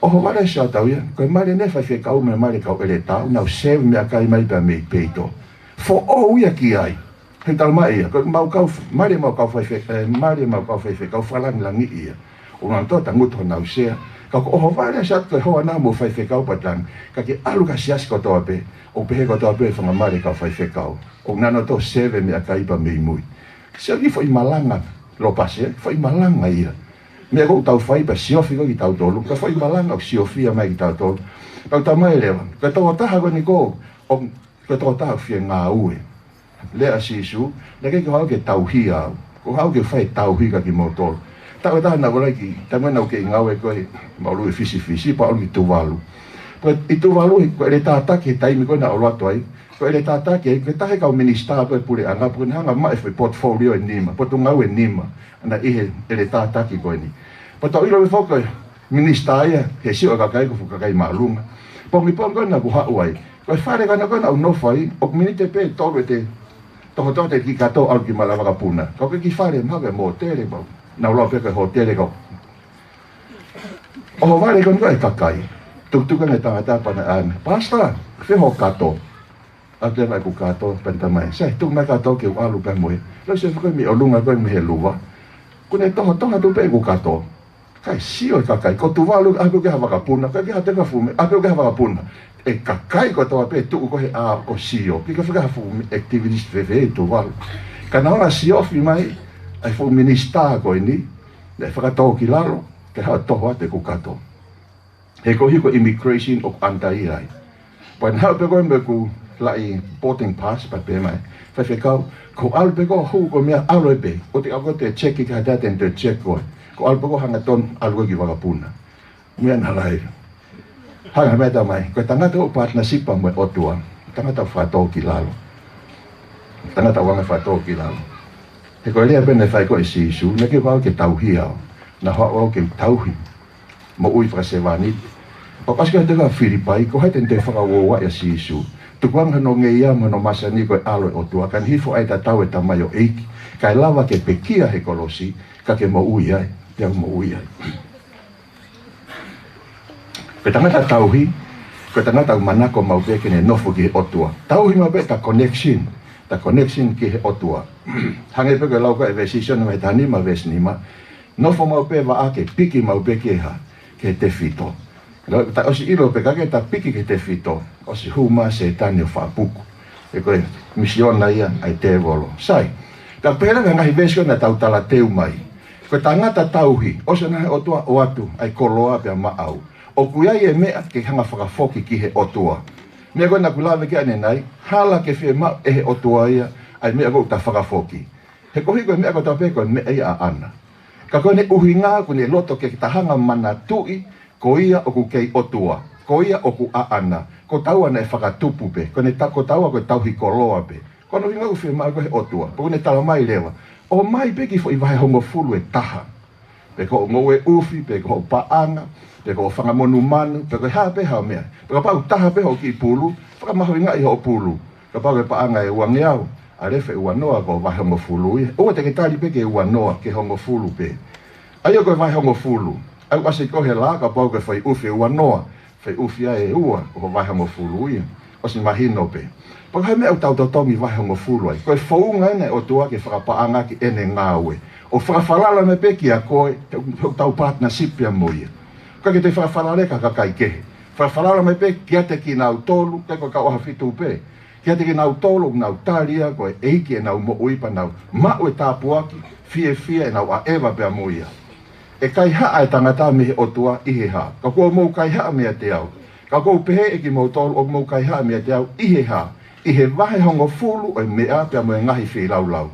ʻOhovale ʻa e siasi ʻatautolu ia, ko e mali eni e faifekau mo e mali e kau ʻeletā, ʻoku nau serve meʻakai mai pea mei peito. Foʻou ia ki ai. He talamai ia, ko ʻemau kau f-, mali ʻemau kau faife-, ē, mali ʻemau kau faifekau fakalāngilangiʻi ia. ʻOku nau toe tangutu honau sea. Ka ko e ʻohovale ʻa e siasi ʻatautolu ko e hoa naʻa mo e faifekau pea tangi. Ka ke ʻalu ki ha siasi kotoa pē, ʻoku pehē kotoa pē e fanga mali e kau faifekau. ʻOku nau toe serve meʻakai pea mei mui. Sio ki he foʻi malanga, Lopasi, foʻi malanga ia. Meʻa ʻoku tau fai pea siofi ko ē kitautolu, ko e foʻi malanga ʻoku siofia mai kitautolu. Pea ʻoku talamai leva, ko e tokotaha ko eni ʻoku, ʻo, ko e tokotaha ʻoku fie ngāue. Lea ʻa Sīsū, naʻe ʻikai ke u haʻu ke tauhi au. Kuo u haʻu ke fai e tauhi kia kimoutolu. Taʻu ʻe taha naʻa ku ʻalu ai ki, taimi naʻa ku kei ngāue ko ē, mau ʻalu ʻi Fisifisi, pea ʻalu ki Tuvalu. Ko e ʻi Tuvalu, ko e ʻeletā taki he taimi ko ē naʻa ku ʻalu atu ai. Ko e ʻeletā taki ai, ko e taha e kau minisitā ko ē puleʻanga, pea ne hanga ʻo maʻu e foʻi portfolio ʻe nima, potungāue ʻe nima, naʻe ʻi he ʻeletā taki ko eni. Pea tau ʻilo pē foki ko e minisitā ia, he sio e kakai ko e fuʻu kakai māʻolunga. Pongipongi ko ē naʻa ku haʻu ai, ko e fale ko ena ko ē naʻa ku nofo ai, ʻoku miniti pē ʻe tolu ʻete tokoto atu ki Kato ʻalu ki Malavakapuna. Ka ko e kiʻi fale mahalo ko e mōtele pau. Naʻa ku lau pē ko e hōtele kau. ʻOhovale ko eni ko ē e kakai. Tukutuku ange e tangata pea ne ʻai ange, "Pastor, ʻoku fē hoʻo kato?" ʻAlu leva ʻeku kato pea ne talamai, "Sai, tuku mai e kato ke u ʻalu pē mo ia." Loi se fakaimi ʻolunga ko ē mei he luva. Kuo ne tohotoho atu pē ʻeku kato. Kae sio e kakai, ko Tuvalu, ʻoku ʻikai ha vakapuna, ʻikai ha teka fumi, ʻoku ʻikai ha vakapuna. E kakai kotoa pē tuʻu ko ē he ʻā ko e sio, ʻikai ke fakaha fumi activities fēfē ʻi Tuvalu. Ka naʻa nau siofi mai ʻa e fuʻu minisitā ko eni, ne fakatōkilalo, ke haʻu ʻo toho atu ʻeku kato. He ko e hiko immigration ʻoku under ia ai. Pea ne haʻu pē ko ē mo ʻeku laʻi boarding pass pea pehē mai, "Faifekau, ko e ʻalu pē ko ē ʻo hū ko e meʻa ʻalu ai pē. ʻOua te ke ʻalu koe ʻo check ki ha taha te ne check koe. Ko e ʻalu pē ko ē hangatonu ʻalu koe ki vakapuna." Meʻa naʻe ʻai. Hanga mai e talamai, ko e tangata ʻoku partnership mo e ʻOtua, tangata ʻoku fakatōkilalo. Tangata ʻoku anga fakatōkilalo. He ko e lea pē naʻe fai ko ē ʻe Sīsū, naʻe ʻikai ke u haʻu ke tauhi au. Naʻa ku haʻu au ke tauhi. Moʻui fakasevāniti. Pea ʻosi ko ē he tohi Filipai, ko hai te ne toe fakauouaʻi ʻa Sīsū? Tukuange hono ngeia mo hono masani ko e ʻAlo ʻo e ʻOtua, ka ne hifo ʻo ʻai e tatau ʻo e tamaioʻeiki, kae lava ke pekia he kolosi, ka ke moʻui ai, pea u moʻui ai. Ko e tangata tauhi, ko e tangata ʻoku manako maʻu pē ke ne nofo ki he ʻOtua. Tauhi maʻu pē ʻeta connection, ʻeta connection ki he ʻOtua. Hangē pē ko e lau ko ē ʻa e veesi Sione vahe taha nima veesi nima, nofo maʻu pē vaʻa ke piki maʻu pē ki he hā, ki he tefito. Loi, ta ʻosi ʻilo pē ka ke ta piki ki he tefito, ʻosi hū mai ʻa Sētane ʻo fakapuku. He ko e misiona ia ʻa e tēvolo. Sai, ka pehē leva e ngaahi veesi ko ē naʻa tau talateu mai, ko e tangata tauhi, ʻosi ʻanai ʻe he ʻOtua ʻoatu ʻa e koloa pea maʻau, ʻoku ʻi ai e meʻa ke hanga ʻo fakafoki ki he ʻOtua. Meʻa ko ē naʻa ku lave ki ai ʻanenai, hala ke fiemaʻu ʻe he ʻOtua ia ʻa e meʻa ko ē ʻoku ta fakafoki. He koeʻuhi ko e meʻa kotoa pē ko e meʻa ia ʻaʻana. Ka ko ʻene ʻuhinga ʻoku ne loto ke ta hanga ʻo manatuʻi, ko ia ʻoku kei ʻOtua, ko ia ʻoku ʻaʻana, ko taua naʻe fakatupu pē, ko ʻene ta-, ko taua ko e tauhi koloa pē. Ko hono ʻuhinga ʻoku fiemaʻu ko ē ʻe he ʻOtua, pea ʻoku ne talamai leva, ʻomai pē kiʻi foʻi vahehongofulu ʻe taha. Pe ko hoʻo ngoue ʻufi, pe ko hoʻo paʻanga, pe ko hoʻo fanga monumanu, pe ko e hā pē haʻo meʻa. Pe kapau ʻoku taha pē hoʻo kiʻi pulu, fakamahuʻingaʻi hoʻo pulu. Kapau ko e paʻanga ʻe uangeau, ʻa e lefe ʻe uanoa ko e vahehongofulu ia. ʻOua te ke tali pē ki he uanoa, ki he hongofulu pē. ʻA ia ko e vahehongofulu. ʻOku ʻasi ko ē he laʻā, kapau ko e foʻi ʻufi ʻe uanoa, foʻi ʻufi ia ʻe ua, ko e vahehongofulu ia. ʻOsi mahino pē. Pea ko e hā e meʻa ʻoku tau totongi vahehongofulu ai? Ko e founga ena ʻa e ʻOtua ke fakapaʻangaʻaki ʻene ngāue. ʻO fakafalala mai pē kiate koe, he ʻoku tau partnership pea mo ia. ʻIkai ke te fakafalala ki ha kakai kehe. Fakafalala mai pē kiate kinautolu, ʻikai ko e kau ʻaho fitu pē. Kiate kinautolu ʻoku nau tali ia ko e ʻEiki ʻenau moʻui pea nau maʻu e tāpuaki, fiefia ʻenau ʻaʻeva pea mo ia. ʻE kaihaʻa e tangata mei he ʻOtua ʻi he hā? Ka kuo mou kaihaʻa meiate au. Ka ʻoku ou pehē ʻe kimoutolu ʻoku mou kaihaʻa meiate au ʻi he hā? ʻI he vahehongofulu ʻo e meʻa pea mo e ngaahi feilaulau.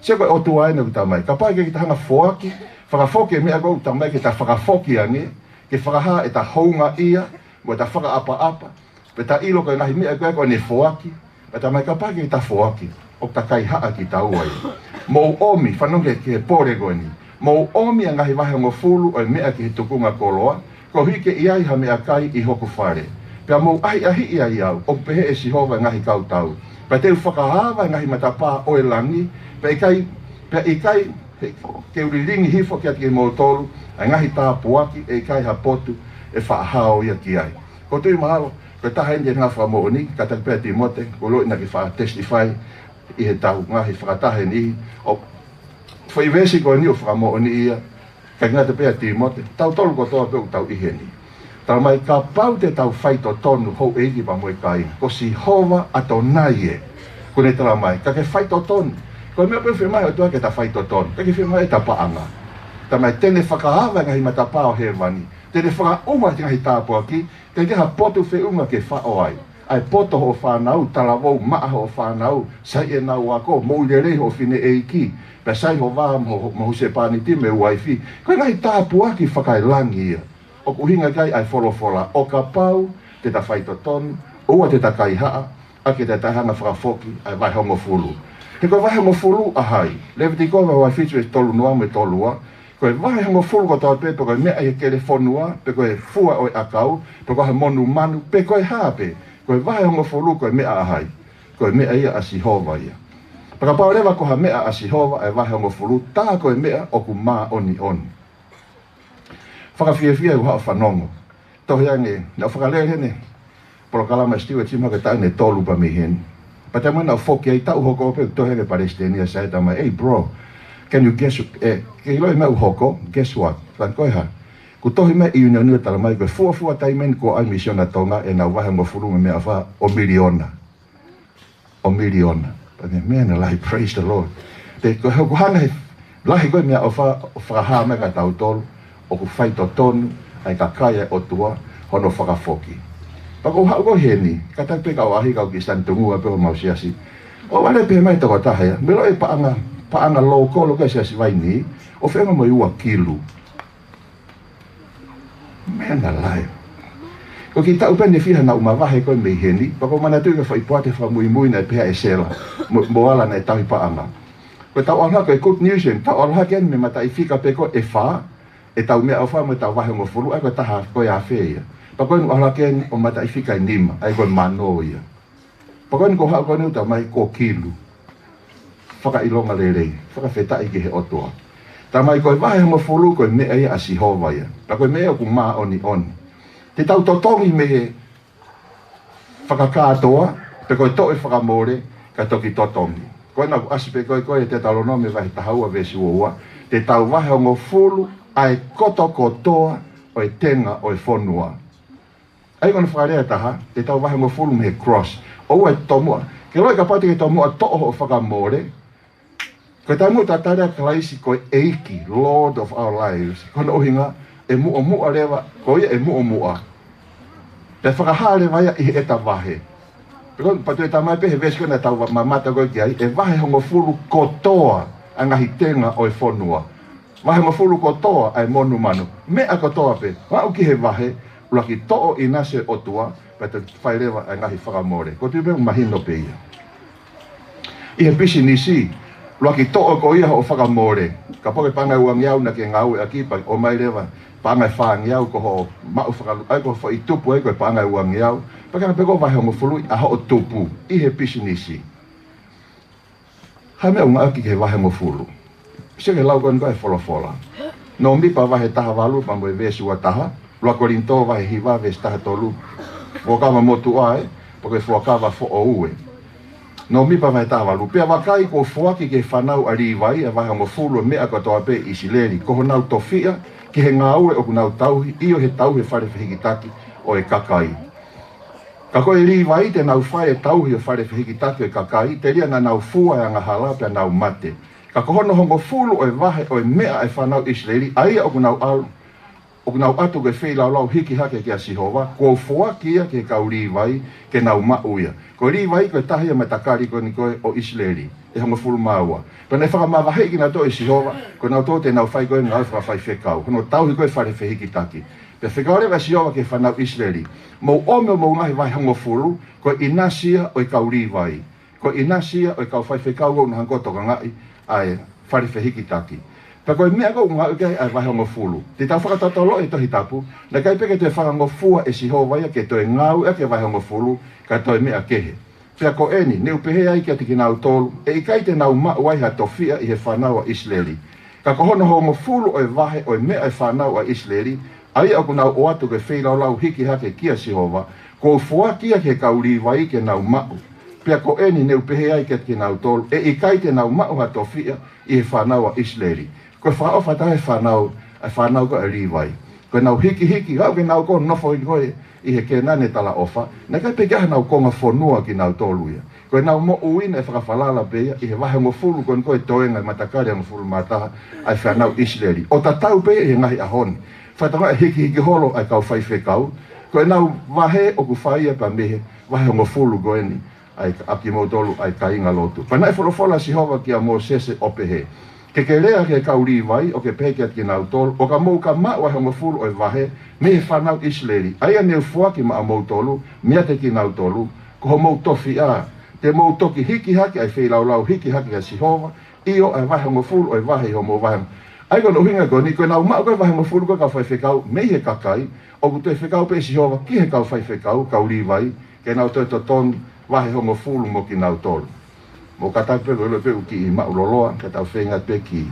Sio ko e ʻOtua ena ʻoku talamai, kapau ʻe ʻikai ke ta hanga ʻo foaki, fakafoki e meʻa ko ē ʻoku talamai ke ta fakafoki ange, ke fakahā ʻeta houngaʻia, mo ʻeta fakaʻapaʻapa, pea ta ʻilo ko e ngaahi meʻa ko ē ko ʻene foaki, pea talamai kapau ʻe ʻikai ke ta foaki, ʻoku ta kaihaʻa kitaua ia. Mou ʻomi, fanongo ki he pole ko eni. Mou ʻomi ʻa e ngaahi vahehongofulu ʻo e meʻa ki he tukunga koloa, koeʻuhi ke ʻi ai ha meʻakai ʻi hoku fale. Pea mou ʻahiʻahiʻi ai au, ʻoku pehē ʻe Sihova ʻo e ngaahi kautau. Pea te u fakaava ʻa e ngaahi matapā ʻo e langi, pea ʻikai, pea ʻikai, he, ke u lilingi hifo kiate kimoutolu ʻa e ngaahi tāpuaki, ʻe ʻikai ha potu ʻe faʻa hao ia ki ai. Ko e tui mahalo, ko e taha eni ʻi he ngaahi fakamoʻoni, kātaki pē ʻa Tīmote, ʻoku ou ʻiloʻi naʻa ke faʻa testify ʻi heʻetau ngaahi fakataha ʻe niʻihi, ʻo e foʻi veesi ko eni ʻoku fakamoʻoni ia, kae ngata pē ʻa Tīmote, tautolu kotoa pē ʻoku tau ʻi heni. Talamai kapau te tau faitotonu houʻeiki pea mo e kāinga, ko Sihova ʻAtonai ē, ʻoku ne talamai, ka ke faitotonu. Ko e meʻa pē ʻoku fiemaʻu ʻe he ʻOtua ke ta faitotonu, ʻikai ke fiemaʻu ʻeta paʻanga. Talamai te ne fakaava e ngaahi matapā ʻo hēvani, te ne fakaʻuha e ngaahi tāpuaki, ʻikai ke ʻi ai ha potu feʻunga ke faʻo ai. ʻA e poto hoʻo fānau, talavou maʻa hoʻo fānau, sai ʻenau ako, moʻui lelei hoʻo fineʻeiki, pea sai ho vā mo ho, mo ho husepāniti mo e uaifi. Ko e ngaahi tāpuaki fakaelangi ia. ʻOku ʻuhinga ki ai ʻa e folofola, ʻo kapau te ta faitotonu, ʻoua te ta kaihaʻa, ʻaki ʻeta hanga ʻo fakafoki ʻa e vahehongofulu. He ko e vahehongofulu ʻa hai? Levitiko vahe uofitu veesi tolu noa mo e tolu ua, ko e vahehongofulu kotoa pē, pe ko e meʻa ʻi he kelefonua, pe ko e fua ʻo e ʻakau, pe ko ha monumanu, pe ko e hā pē, ko e vahehongofulu ko e meʻa ʻa hai? Ko e meʻa ia ʻa Sihova ia. Pea kapau leva ko ha meʻa ʻa Sihova ʻa e vahehongofulu, tā ko e meʻa ʻoku māʻoniʻoni. Fakafiefia ʻeku haʻu ʻo fanongo. tohi ange, naʻa ku fakalele heni polokalama Stewart Jim hake taʻu ʻe tolu pē mei heni. Pea taimi naʻa ku foki ai, taʻu hoko pē, tohi ange palesiteni ia, sai tamai, "Hey bro, can you guess, eh, ke ʻilo e meʻa ʻoku hoko, guess what?" Fanga ko e hā? Kuo tohi mai ʻi he ʻunioni ʻo talamai ko e fuofua taimi eni kuo ʻai misiona Tonga ʻenau vahehongofulu mo e meʻaʻofa ʻo miliona. ʻO miliona. Pea mei, meʻa lahi, praise the Lord. Pea ko e hoku hanga he lahi ko e meʻaʻofa ʻo fakahā mai kia tautolu ʻoku faitotonu ʻa e kakai ʻa e ʻOtua hono fakafoki. Pea ko u haʻu ko eni, kātaki pē kau ʻaʻahi, kau Kilisitiane tuʻunga pē homau siasi. ʻO vale pē mai tokotaha ia, melo e paʻanga, paʻanga lōkolo ko e Siasi Vainī, ʻo feʻunga mo e ua kilu. Meʻa lahi. Ko e kiʻi taʻu pē ʻe fiha naʻa ku mavahe ko ē mei heni, pea ko u manatuʻi ko e foʻi poate fakamuimui naʻe pehē ʻe Sela mo, mo Ala naʻe tauhi paʻanga. Ko ʻetau ʻalu hake, ko e good news eni, tau ʻalu hake eni mei he mataʻifika pē ko ē ʻe fā, ʻetau meʻaʻofa mo ʻetau vahehongofulu, ʻa ia ko e taha ko e afe ia. Pea ko eni ʻalu hake eni ʻo mataʻifika ʻe nima, ʻa ia ko e mano ia. Pea ko eni ko u haʻu ko eni ʻo talamai kuo kilu. Fakaʻilonga lelei, fakafetaʻi ki he ʻOtua. Talamai ko e vahehongofulu ko e meʻa ia ʻa Sihova ia. Pea ko e meʻa ʻoku māʻoniʻoni. Te tau totongi mei he fakakātoa, pe ko e toʻo fakamole, kae toki totongi. Ko ena ʻoku ʻasi pē ko ē, ko ē ʻi he Teutalonome vahe taha ua veesi ua ua, te tau vahehongofulu ʻa e kotokotoa ʻo e tenga ʻo e fonua. ʻA ia ko hono fakalea ʻe taha, te tau vahehongofulu mei he cross. ʻOua ʻe tomuʻa. Ke ʻiloʻi kapau te ke tomuʻa toʻo hoʻo fakamole, ko e taimi ʻoku tau tali ai ʻa Kalaisi ko e ʻEiki, Lord of our lives, ko hono ʻuhinga ʻe muʻomuʻa leva, ko ia ʻe muʻomuʻa. Pea fakahā leva ia ʻi heʻeta vahe. Pea ko e patu e tamai pē he veesi ko ē naʻa tau mamata ko ē ki ai, ʻe vahehongofulu kotoa ʻa e ngaahi tenga ʻo e fonua. Vahehongofulu kotoa ʻa e monumanu. Meʻa kotoa pē. Aʻu ki he vahe, ʻuluaki toʻo ʻinasi ʻOtua, pea toki fai leva ʻa e ngaahi fakamole. Ko e tui pē mahino pē ia. ʻI he pisinisi, ʻuluaki toʻo ko ia hoʻo fakamole. Kapau ko e paʻanga ʻe uangeau naʻa ke ngāueʻaki pea ʻomai leva paʻanga ʻe fāngeau ko hoʻo maʻu fakalu-, ʻa ia ko e foʻi tupu ai ko e paʻanga ʻe uangeau. Pea ke ʻalu pē ko e vahehongofulu ʻa hoʻo tupu ʻi he pisinisi. Hā e meʻa ʻoku ngāueʻaki ki he vahehongofulu? Sio ki he lau ko eni ko ē ʻa e folofola. Nōmipa vahe taha valu pea mo e veesi ua taha, ua Kolinitō vahe hiva veesi taha tolu, fuakava motuʻa ē, pea ko e fuakava foʻou ē. Nōmipa vahe taha valu, pea vakai kuo u foaki ki he fānau ʻa Līvai ʻa e vahehongofulu ʻo e meʻa kotoa pē ʻi ʻIsileli, ko honau tofiʻa ki he ngāue ʻoku nau tauhi, ʻio he tauhi ʻo e fale fehikitaki ʻo e kakai. Ka ko e Līvai te nau fai ʻa e tauhi ʻo e fale fehikitaki ʻo e kakai, telia naʻa nau fua ʻa e angahala pea nau mate. Ka ko hono hongofulu ʻo e vahe ʻo e meʻa ʻa e fānau ʻIsileli, ʻa ia ʻoku nau ʻalu, ʻoku nau ʻatu ko e feilaulau hiki hake kia Sihova, kuo u foaki ia ki he kau Līvai ke nau maʻu ia. Ko e Līvai ko e taha ia ʻo e matakali ko eni ko ē ʻo ʻIsileli, ʻe hongofulu mā ua. Pea naʻe fakamavaheʻi kinautolu ʻe Sihova, ko kinautolu te nau fai ko ē ngāue fakafaifekau, hono tauhi ko ē fale fehikitaki. Pea fekau leva ʻe Sihova ki he fānau ʻIsileli, mou ʻomi homou ngaahi vahehongofulu, ko e ʻinasi ia ʻo e kau Līvai. Ko e ʻinasi ia ʻo e kau faifekau ʻoku nau hanga ʻo tokangaʻi ʻa e fale fehikitaki. Pea ko e meʻa ʻoku ngāueʻaki ai ʻa e vahehongofulu. Te tau fakatotoloʻi e Tohi Tapu, naʻe ʻikai pē ke toe fakangofua ʻe Sihova ia ke toe ngāueʻaki e vahehongofulu, kae toe meʻa kehe. Pea ko eni, ne u pehē ai kiate kinautolu, ʻe ʻikai te nau maʻu ai ha tofiʻa ʻi he fānau ʻa ʻIsileli. Ka ko hono hongofulu ʻo e vahe ʻo e meʻa ʻa e fānau ʻa ʻIsileli, ʻa ia ʻoku nau ʻoatu ko e feilaulau hiki hake kia Sihova, kuo u foaki ia ki he kau Līvai ke nau maʻu. Pea ko eni ne u pehē ai kiate kinautolu, ʻe ʻikai te nau maʻu ha tofiʻa ʻi he fānau ʻa ʻIsileli. Ko e fakaʻofa taha ʻa e fānau, ʻa e fānau ko ē ʻa Līvai. Ko ʻenau hikihiki, aʻu ki heʻenau ko ē nofo ʻi ko ē ʻi he Kēnani talaʻofa, naʻe ʻikai pē ke ʻi ai haʻanau konga fonua kinautolu ia. Ko ʻenau moʻui naʻe fakafalala pē ia ʻi he vahehongofulu ko eni ko ē toenga e matakali ʻe hongofulu mā taha ʻa e fānau ʻIsileli. ʻO tatau pē ia ʻi he ngaahi ʻaho ni. Fakatokangaʻi e hikihiki holo ʻa e kau faifekau, ko ʻenau vahe ʻoku fai ia pea mei he vahehongofulu ko eni ʻa e, ʻa kimoutolu ʻa e kāinga lotu. Pea naʻe folofola ʻa Sihova kia Mōsese ʻo pehē, ke ke lea ki he kau Līvai ʻo ke pehē kiate kinautolu, ʻo ka mou ka maʻu ʻa e hongofulu ʻo e vahe mei he fānau ʻIsileli, ʻa ia ne u foaki maʻamoutolu meiate kinautolu, ko homou tofiʻa, te mou toki hiki hake ʻa e feilaulau hiki hake kia Sihova, ʻio ʻa e vahehongofulu ʻo e vahe ʻi homou vahe. ʻA ia ko hono ʻuhinga ko eni, ko ʻenau maʻu ko ē vahehongofulu ko ē kau faifekau mei he kakai, ʻoku toe fekau pē ʻe Sihova ki he kau faifekau, kau Līvai, ke nau toe totongi vahehongofulu mo kinautolu. Mou kātaki pē, ʻoku ou ʻilo pē ʻoku kiʻi maʻuloloa, ka tau feinga pē ki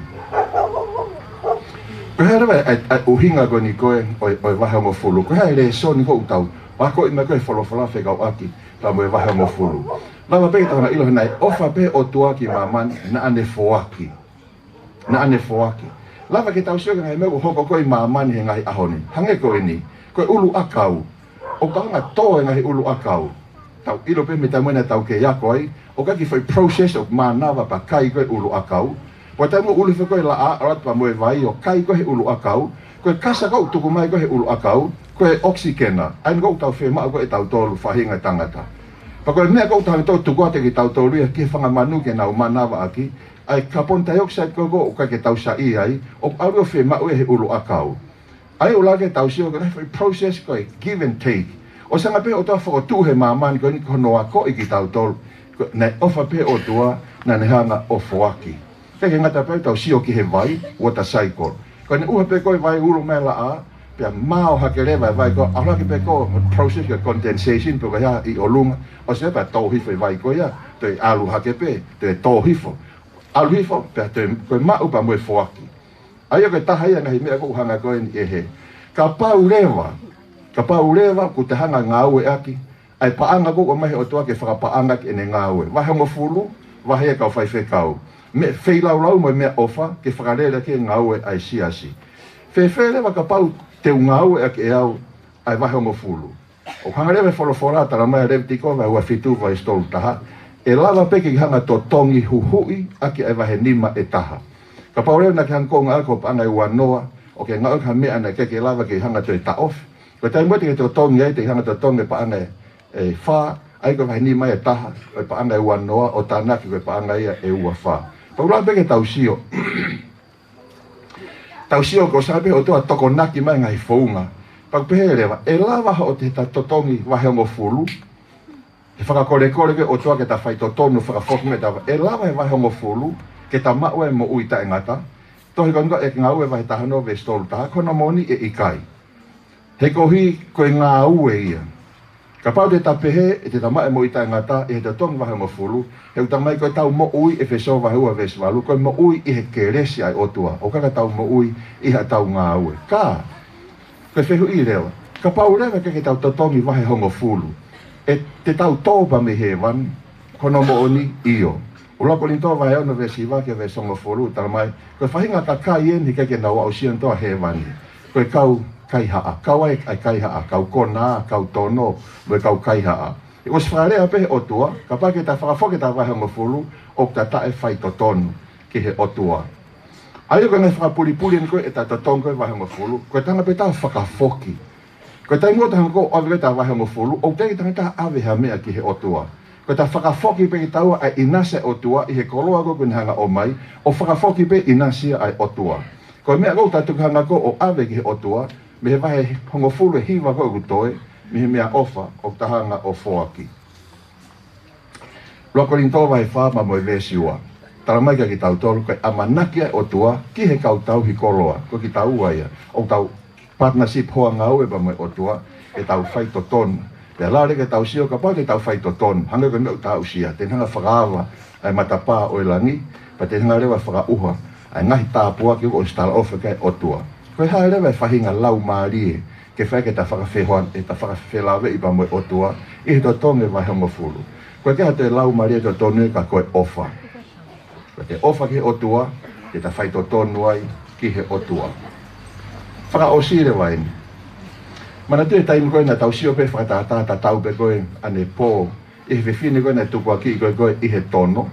Ko e hā leva ʻa e, ʻa e ʻuhinga ko eni ko ē ʻo e, ʻo e vahe hongofulu? Ko e hā e lēsoni ʻoku tau akoʻi mai ko ē he folofola fekauʻaki pea mo e vahe hongofulu? Lava pē ke tau hanga ʻo ʻilo naʻe ʻofa pē ʻOtua ki māmani, naʻa ne foaki. Naʻa ne foaki. Lava ke tau sio ki he ngaahi meʻa ʻoku hoko ko ē ʻi māmani he ngaahi ʻaho ni. Hangē ko eni, ko e ʻulu ʻakau. ʻOku tau hanga ʻo tō e ngaahi ʻulu ʻakau. Tau ʻilo pē mei he taimi naʻa tau kei ako ai, ʻoku ʻi ai e kiʻi foʻi process ʻoku mānava pea kai ko ē ʻulu ʻakau. Ko e taimi ʻoku ʻulu hifo ko ē e laʻā, ʻalu atu pea mo e vai ʻo kai ko ē he ʻulu ʻakau, ko e kasa ʻoku tuku mai ko ē he ʻulu ʻakau, ko e ʻokesina. ʻA ia ʻoku tau fiemaʻu ko ē ʻe tautolu faʻahinga tangata. Pea ko e meʻa ʻoku tau hanga ʻo tuku atu kiate kitautolu ia ki he fanga manu ke nau mānavaʻaki, ʻa e carbon dioxide ko ē ʻoku ʻikai ke tau saiʻia ai, ʻoku ʻalu ʻo fiemaʻu ia he ʻulu ʻakau. ʻA ia ʻoku lava ke tau sio ko e ngaahi foʻi process ko e give and take. ʻOsi hanga pē ʻOtua ʻo fokotuʻu he māmani ko eni ko hono akoʻi kitautolu. Ko e, naʻe ʻofa pē ʻOtua, naʻa ne hanga ʻo foaki. ʻIkai ke ngata pē, tau sio ki he vai, water cycle. Ko ʻene ʻuha pē ko ē e vai ʻulu mai e laʻā, pea mao hake leva e vai ko ē, ʻalu hake pē ko ē he process ko e condensation, pe ko e hā ʻi ʻolunga, ʻosi pea tō hifo e vai ko ia, toe ʻalu hake pē, toe tō hifo. ʻAlu hifo, pea toe, ko e maʻu pea mo e foaki. ʻA ia ko e taha ia e ngaahi meʻa ʻoku hanga ko eni ʻe he. Kapau leva, kapau leva ʻoku te hanga ʻo ngāueʻaki ʻa e paʻanga ʻoku ʻomai he ʻOtua ke fakapaʻanga ʻaki ʻene ngāue. Vahe hongofulu, vahe e kau faifekau. Meʻa feilaulau mo e meʻaʻofa ke fakalele ʻaki e ngāue ʻa e siasi. Fēfē leva kapau te u ngāueʻaki ʻe au ʻa e vahe hongofulu? ʻOku hanga leva e folofola, talamai ʻe Levitiko vahe ua fitu veesi tolu taha, ʻe lava pē ke ke hanga ʻo totongi huhuʻi ʻaki ʻa e vahe nima ʻe taha. Kapau leva naʻa ke hanga ʻo ngāueʻaki ho paʻanga ʻe ua noa ʻo ke ngāueʻaki ha meʻa naʻe ʻikai ke lava ke hanga ʻo toe taʻofi, ko e taimi ʻoku te ke totongi ai, te ke hanga ʻo totongi e paʻanga ʻe fā, ʻa ia ko e vahe nima ʻe taha ʻo e paʻanga ʻe ua noa, ʻo tānaki ko e paʻanga ia ʻe ua fā. Pea ʻoku lava pē ke tau sio. Tau sio ko e ʻosi hanga pē ʻOtua ʻo tokonaki mai e ngaahi founga. Pea ʻoku pehē leva, ʻe lava hoʻo te ta totongi vahe hongofulu, he fakakolekole ko ē ʻOtua ke ta faitotonu fakafoki mai ʻetau, ʻe lava he vahe hongofulu ke ta maʻu e moʻui taʻengata? Tohi ko eni ko ē ʻEiki Ngāue vahe taha ono veesi tolu taha, ko hono moʻoni ʻe ʻikai. He koeʻuhi ko e ngāue ia. Kapau te ta pehē ʻe te ta maʻu e moʻui taʻengata ʻi he totongi vahe hongofulu, he ʻoku talamai ko ʻetau moʻui, ʻEfesō vahe ua veesi valu, ko e moʻui ʻi he kelesi ʻa e ʻOtua. ʻOku ʻikai ke tau moʻui ʻi haʻatau ngāue. Ka, ko e fehuʻi leva, kapau leva ʻe ʻikai ke tau totongi vahe hongofulu, ʻe te tau tō pē mei hēvani? Ko hono moʻoni, ʻio. ʻUluaki Kolinitō vahe ono veesi hiva ki he veesi hongofulu, talamai, ko e faʻahinga kakai eni ʻikai ke nau aʻusia ʻe nautolu ʻa hēvani. Ko e kau kaihaʻa, kau ʻa e kaihaʻa, kau konā, kau tono, mo e kau kaihaʻa. ʻOku ʻosi fakalea pē he ʻOtua, kapau ʻe ʻikai ke ta fakafoki ʻetau vahe hongofulu, ʻoku ta taʻefaitotonu ki he ʻOtua. ʻA ia ko e ngaahi fakapulipuli eni ko ē ʻetau totongi ko ē vahe hongofulu, ko e tangata pē ʻetau fakafoki. Ko e taimi ʻoku ta hanga ʻo ʻave ko ē ʻetau vahe hongofulu, ʻoku teʻeki ke ta ʻave ha meʻa ki he ʻOtua. Ko ʻetau fakafoki pē kitaua ʻa e ʻinasi ʻa e ʻOtua ʻi he koloa ko ē ʻoku ne hanga ʻo ʻomai, ʻo fakafoki pē ʻinasi ʻa e ʻOtua. Ko e meʻa ʻoku tau toki hanga ko ē ʻo ʻave ki he ʻOtua, mei he vahe hongofulu ʻe hiva ko ē ʻoku toe, mei he meʻaʻofa ʻoku ta hanga ʻo foaki. ʻUluaki Kolinitō vahe fā pea mo e veesi ua. Talamai kiate kitautolu, ko e ʻamanaki ʻa e ʻOtua ki he kau tauhi koloa, ko kitaua ia. ʻOku tau partnership hoa ngāue pea mo e ʻOtua, ke tau faitotonu. Pea lava leva ke tau sio kapau te tau faitotonu, hangē ko e meʻa ʻoku ta aʻusia, te ne hanga ʻo fakaava ʻa e matapā ʻo e langi, pea te ne hanga leva ʻo fakaʻuha ʻa e ngaahi tāpuaki ʻoku ʻosi talaʻofa ki ai e ʻOtua. Ko e hā leva e faʻahinga laumālie ke fai ke ta fakafehoan, ʻe ta fakafelaveʻi pea mo e ʻOtua ʻi he totongi e vahe hongofulu? Ko e ʻikai ha toe laumālie totonu ia ka ko e ʻofa. Ko e ʻofa ki he ʻOtua, te ta faitotonu ai ki he ʻOtua. Fakaʻosi leva eni. Manatuʻi e taimi ko ē naʻa tau sio pē fakatātā tatau pē ko ē ʻanepō ʻi he fefine ko ē naʻe tukuakiʻi ko ē ko ē ʻi he tono.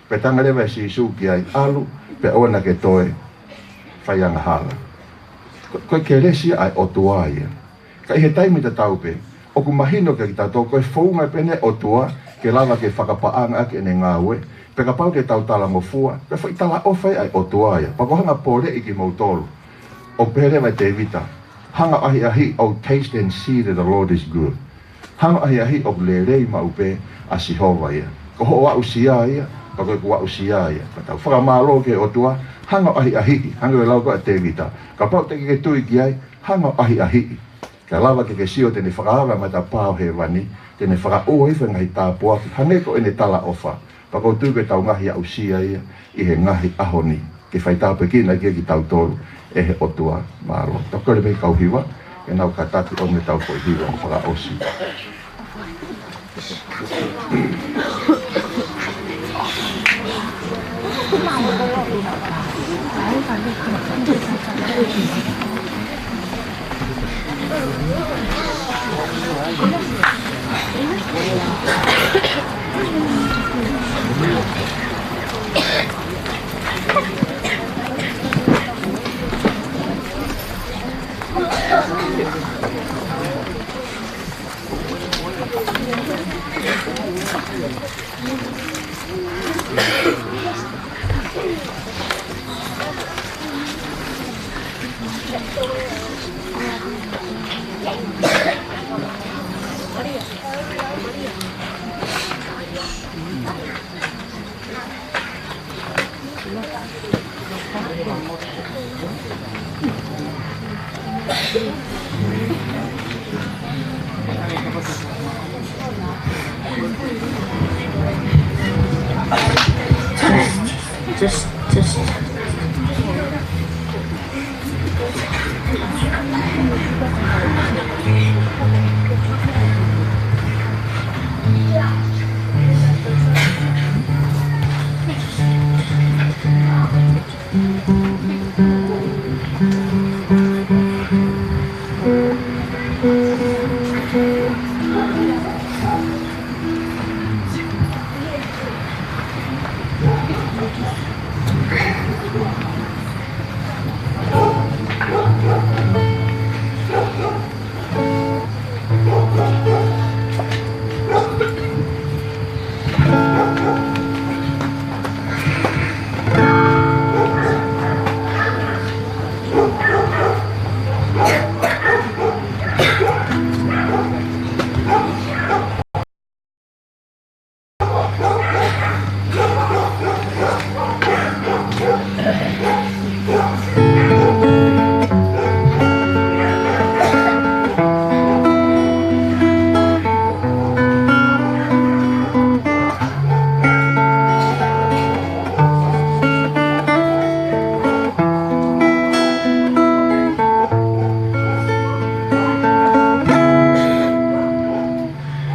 Pea talaange leva ʻe Sīsū ki ai, ʻalu, pea ʻoua naʻa ke toe fai angahala. Ko, ko e kelesi ʻa e ʻOtua ia. Ka ʻi he taimi tatau pē, ʻoku mahino kiate kitautolu ko e founga pē eni ʻa e ʻOtua ke lava ke fakapaʻanga ʻaki ʻene ngāue, pea kapau te tau talangofua, ko e foʻi talaʻofa ia ʻa e ʻOtua ia. Pea ʻoku ou hanga ʻo poleʻi kimoutolu. ʻOku pehē leva ʻe Tēvita, hanga ʻo ʻahiʻahiʻi, oh, taste and see that the Lord is good. Hanga ʻo ʻahiʻahiʻi ʻoku lelei maʻu pē ʻa Sihova ia. Ko hoʻo aʻusia ia, pea ko ʻeku aʻusia ia. Pea tau fakamālō ki he ʻOtua, hanga ʻo ʻahiʻahiʻi, hangē ko e lau ko ē ʻa Tēvita. Kapau te ke tui ki ai, hanga ʻo ʻahiʻahiʻi. Kae lava ke ke sio te ne fakaava e matapā ʻo hēvani, te ne fakaʻuha hifo e ngaahi tāpuaki, hangē ko ʻene talaʻofa. Pea ʻoku ou tui ko ʻetau ngaahi aʻusia ia ʻi he ngaahi ʻaho ni, ke faitāpuekina ai kitautolu ʻe he ʻOtua. Mālō. Tokoni mai kau hiva, ke nau kātaki ʻo ʻomai ʻetau foʻi hiva fakaʻosi. Just, just.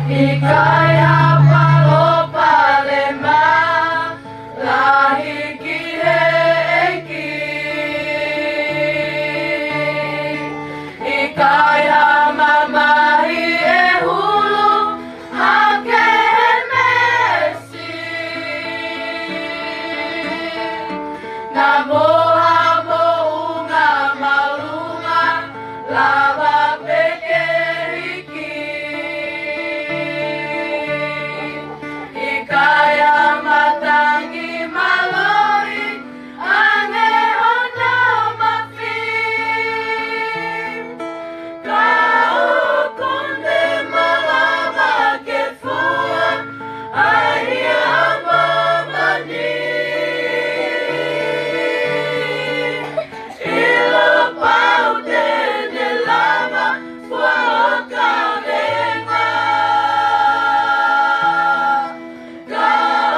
ʻIkai ha palopalema lahi ki he ʻEiki. ʻIkai ha mamahi ʻe hulu hake he meesi. Naʻa mo ha moʻunga māʻolunga lava pē ke hiki. ʻIkai ha matangi mālohi ange hono mafi. Ka ʻoku ne malava ke fua ʻa e hia ʻa māmani, ʻilo pau te ne lava fua ho kavenga. Ka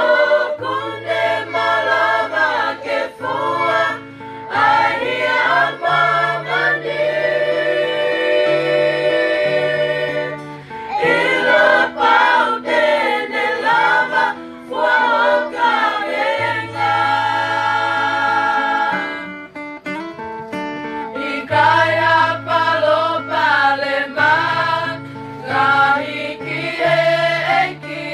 ʻoku ne malava ke fua ʻa e hia ʻa māmani, ʻilo pau te ne lava fua ho kavenga. ʻIkai ha palopalema lahi ki he ʻEiki.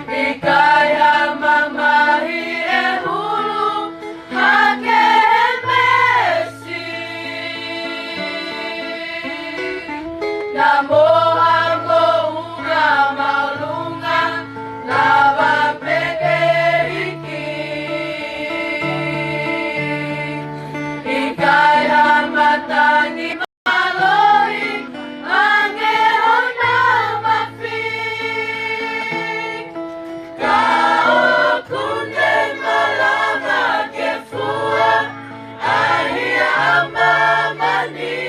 ʻIkai ha mamahi ʻe hulu hake he meesi. Naʻa mo ha moʻunga māʻolunga lava pē ke hiki. ʻIkai ha matangi mālohi ange hono mafi. Ka ʻoku ne malava ke fua ʻa e hia ʻa māmani,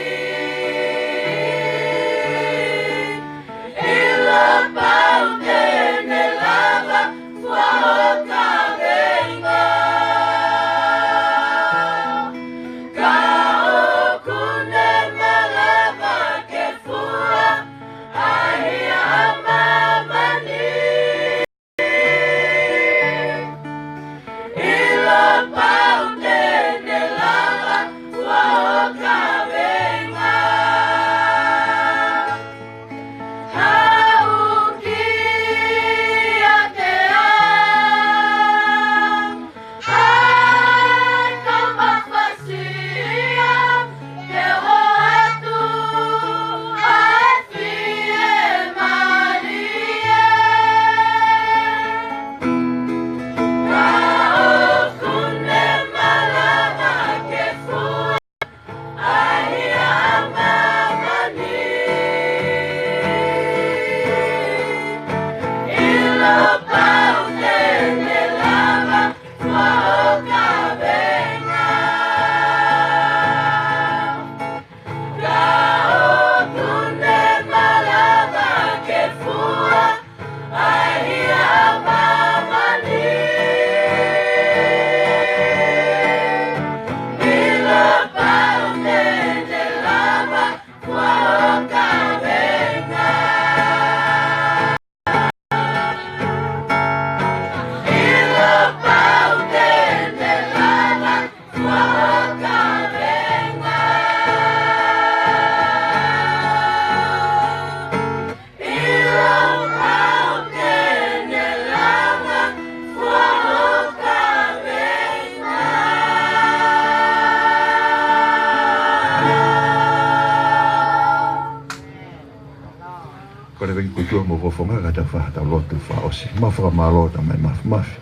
Kole pē ki he ʻOtua mo e fofonga kae tau fai haʻatau lotu fakaʻosi. Mau fakamālō Tamai Mafimafi.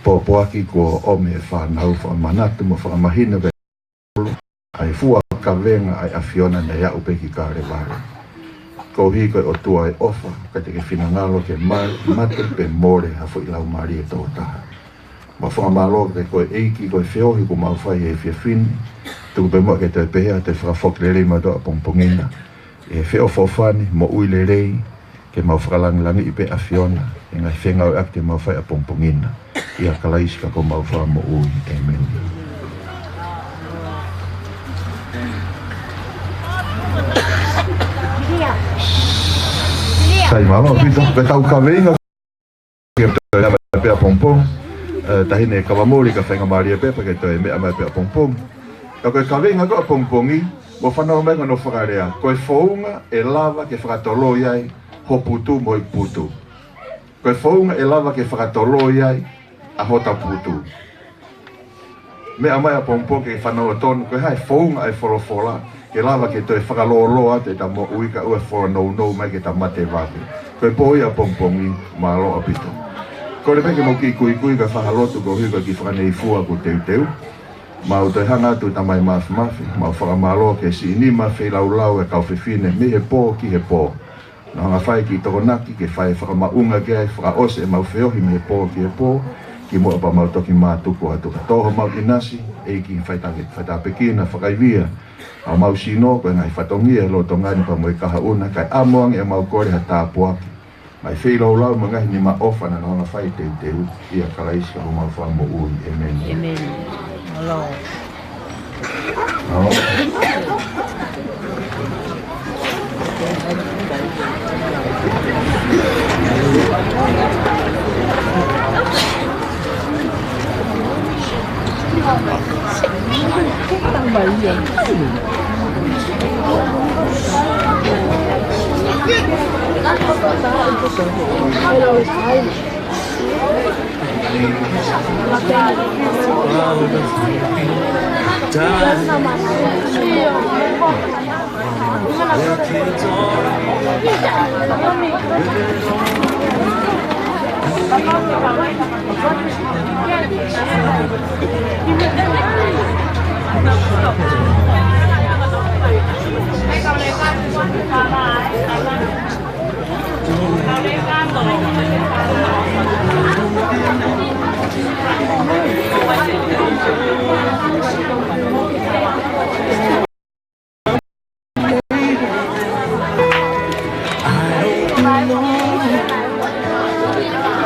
Pōpoaki kuo ʻomi ʻe he fānau fakamanatu mo fakamahino pē ʻa e fua kavenga ʻa e ʻAfiona naʻe aʻu pē ki Kalevale. Koeʻuhi ko e ʻOtua ʻo e ʻofa, ka te ke finangalo ke ma-, mate pea mole ha foʻi laumālie ʻe toko taha. Mau fakamālō kiate koe ʻEiki, ko e feohi kuo mau fai he efiafi ni. Tuku pē muʻa ke toe pehē ʻa e toe fakafoki lelei mautolu ʻapongipongi na ʻi he feʻofoʻofani, moʻui lelei, ke mau fakalangilangiʻi pē ʻa e ʻAfiona ʻi he ngaahi fengāueʻaki te mau fai ʻapongipongi na. ʻIa Kalaisi ko homau Fakamoʻui. ʻĒmeni. Sai, mālō ʻaupito, ko ʻetau kaveinga ke toe ʻomai pē ʻapongipongi. Eh, taʻahine Kavamoli, ka faingamālie pē pea ke toe meʻa mai pē ʻapongipongi. Ka ko e kaveinga ko ē ʻapongipongi, mou fanongo mai ki hono fakalea: Ko e founga ʻe lava ke fakatoloi ai ho putu mo ʻeku putu. Ko e founga ʻe lava ke fakatoloi ai ʻa hota putu. Meʻa mai ʻapongipongi ke fanongo tonu, ko e hā e founga ʻa e folofola ke lava ke toe fakalōloa atu ʻeta moʻui kae ʻoua ʻe fola nounou mai ke ta mate vave. Ko e pō ia ʻapongipongi, mālō ʻaupito. Kole pē ke mou kiʻi kuikui kae fai ha lotu koeʻuhi ko e kiʻi fakaneifua kuo teuteu. Mau toe hanga atu Tamai Mafimafi, mau fakamālō ki he siʻi nima feilaulau ʻa e kau fefine mei he pō ki he pō. Nau hanga ʻo fai e kiʻi tokonaki ke fai e fakamaʻunga ki ai, fakaʻosi ʻemau feohi mei he pō ki he pō, kimuʻa pea mau toki mātuku atu. Ka tō homau ʻinasi, ʻEiki, fai tāke-, fai tāpuekina, fakaivia ʻa homau sino, ko e ngaahi fatongia ʻo e lolotonga ni pea mo e kahaʻu na, kae ʻamu ange ʻemau kole ha tāpuaki mei he feilaulau mo e ngaahi nima ʻofa naʻa nau hanga ʻo fai e teuteu. ʻIa Kalaisi ko homau Fakamoʻui. ʻĒmeni. ʻĒmeni. Mālō.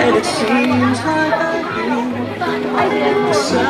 And it seems like I've been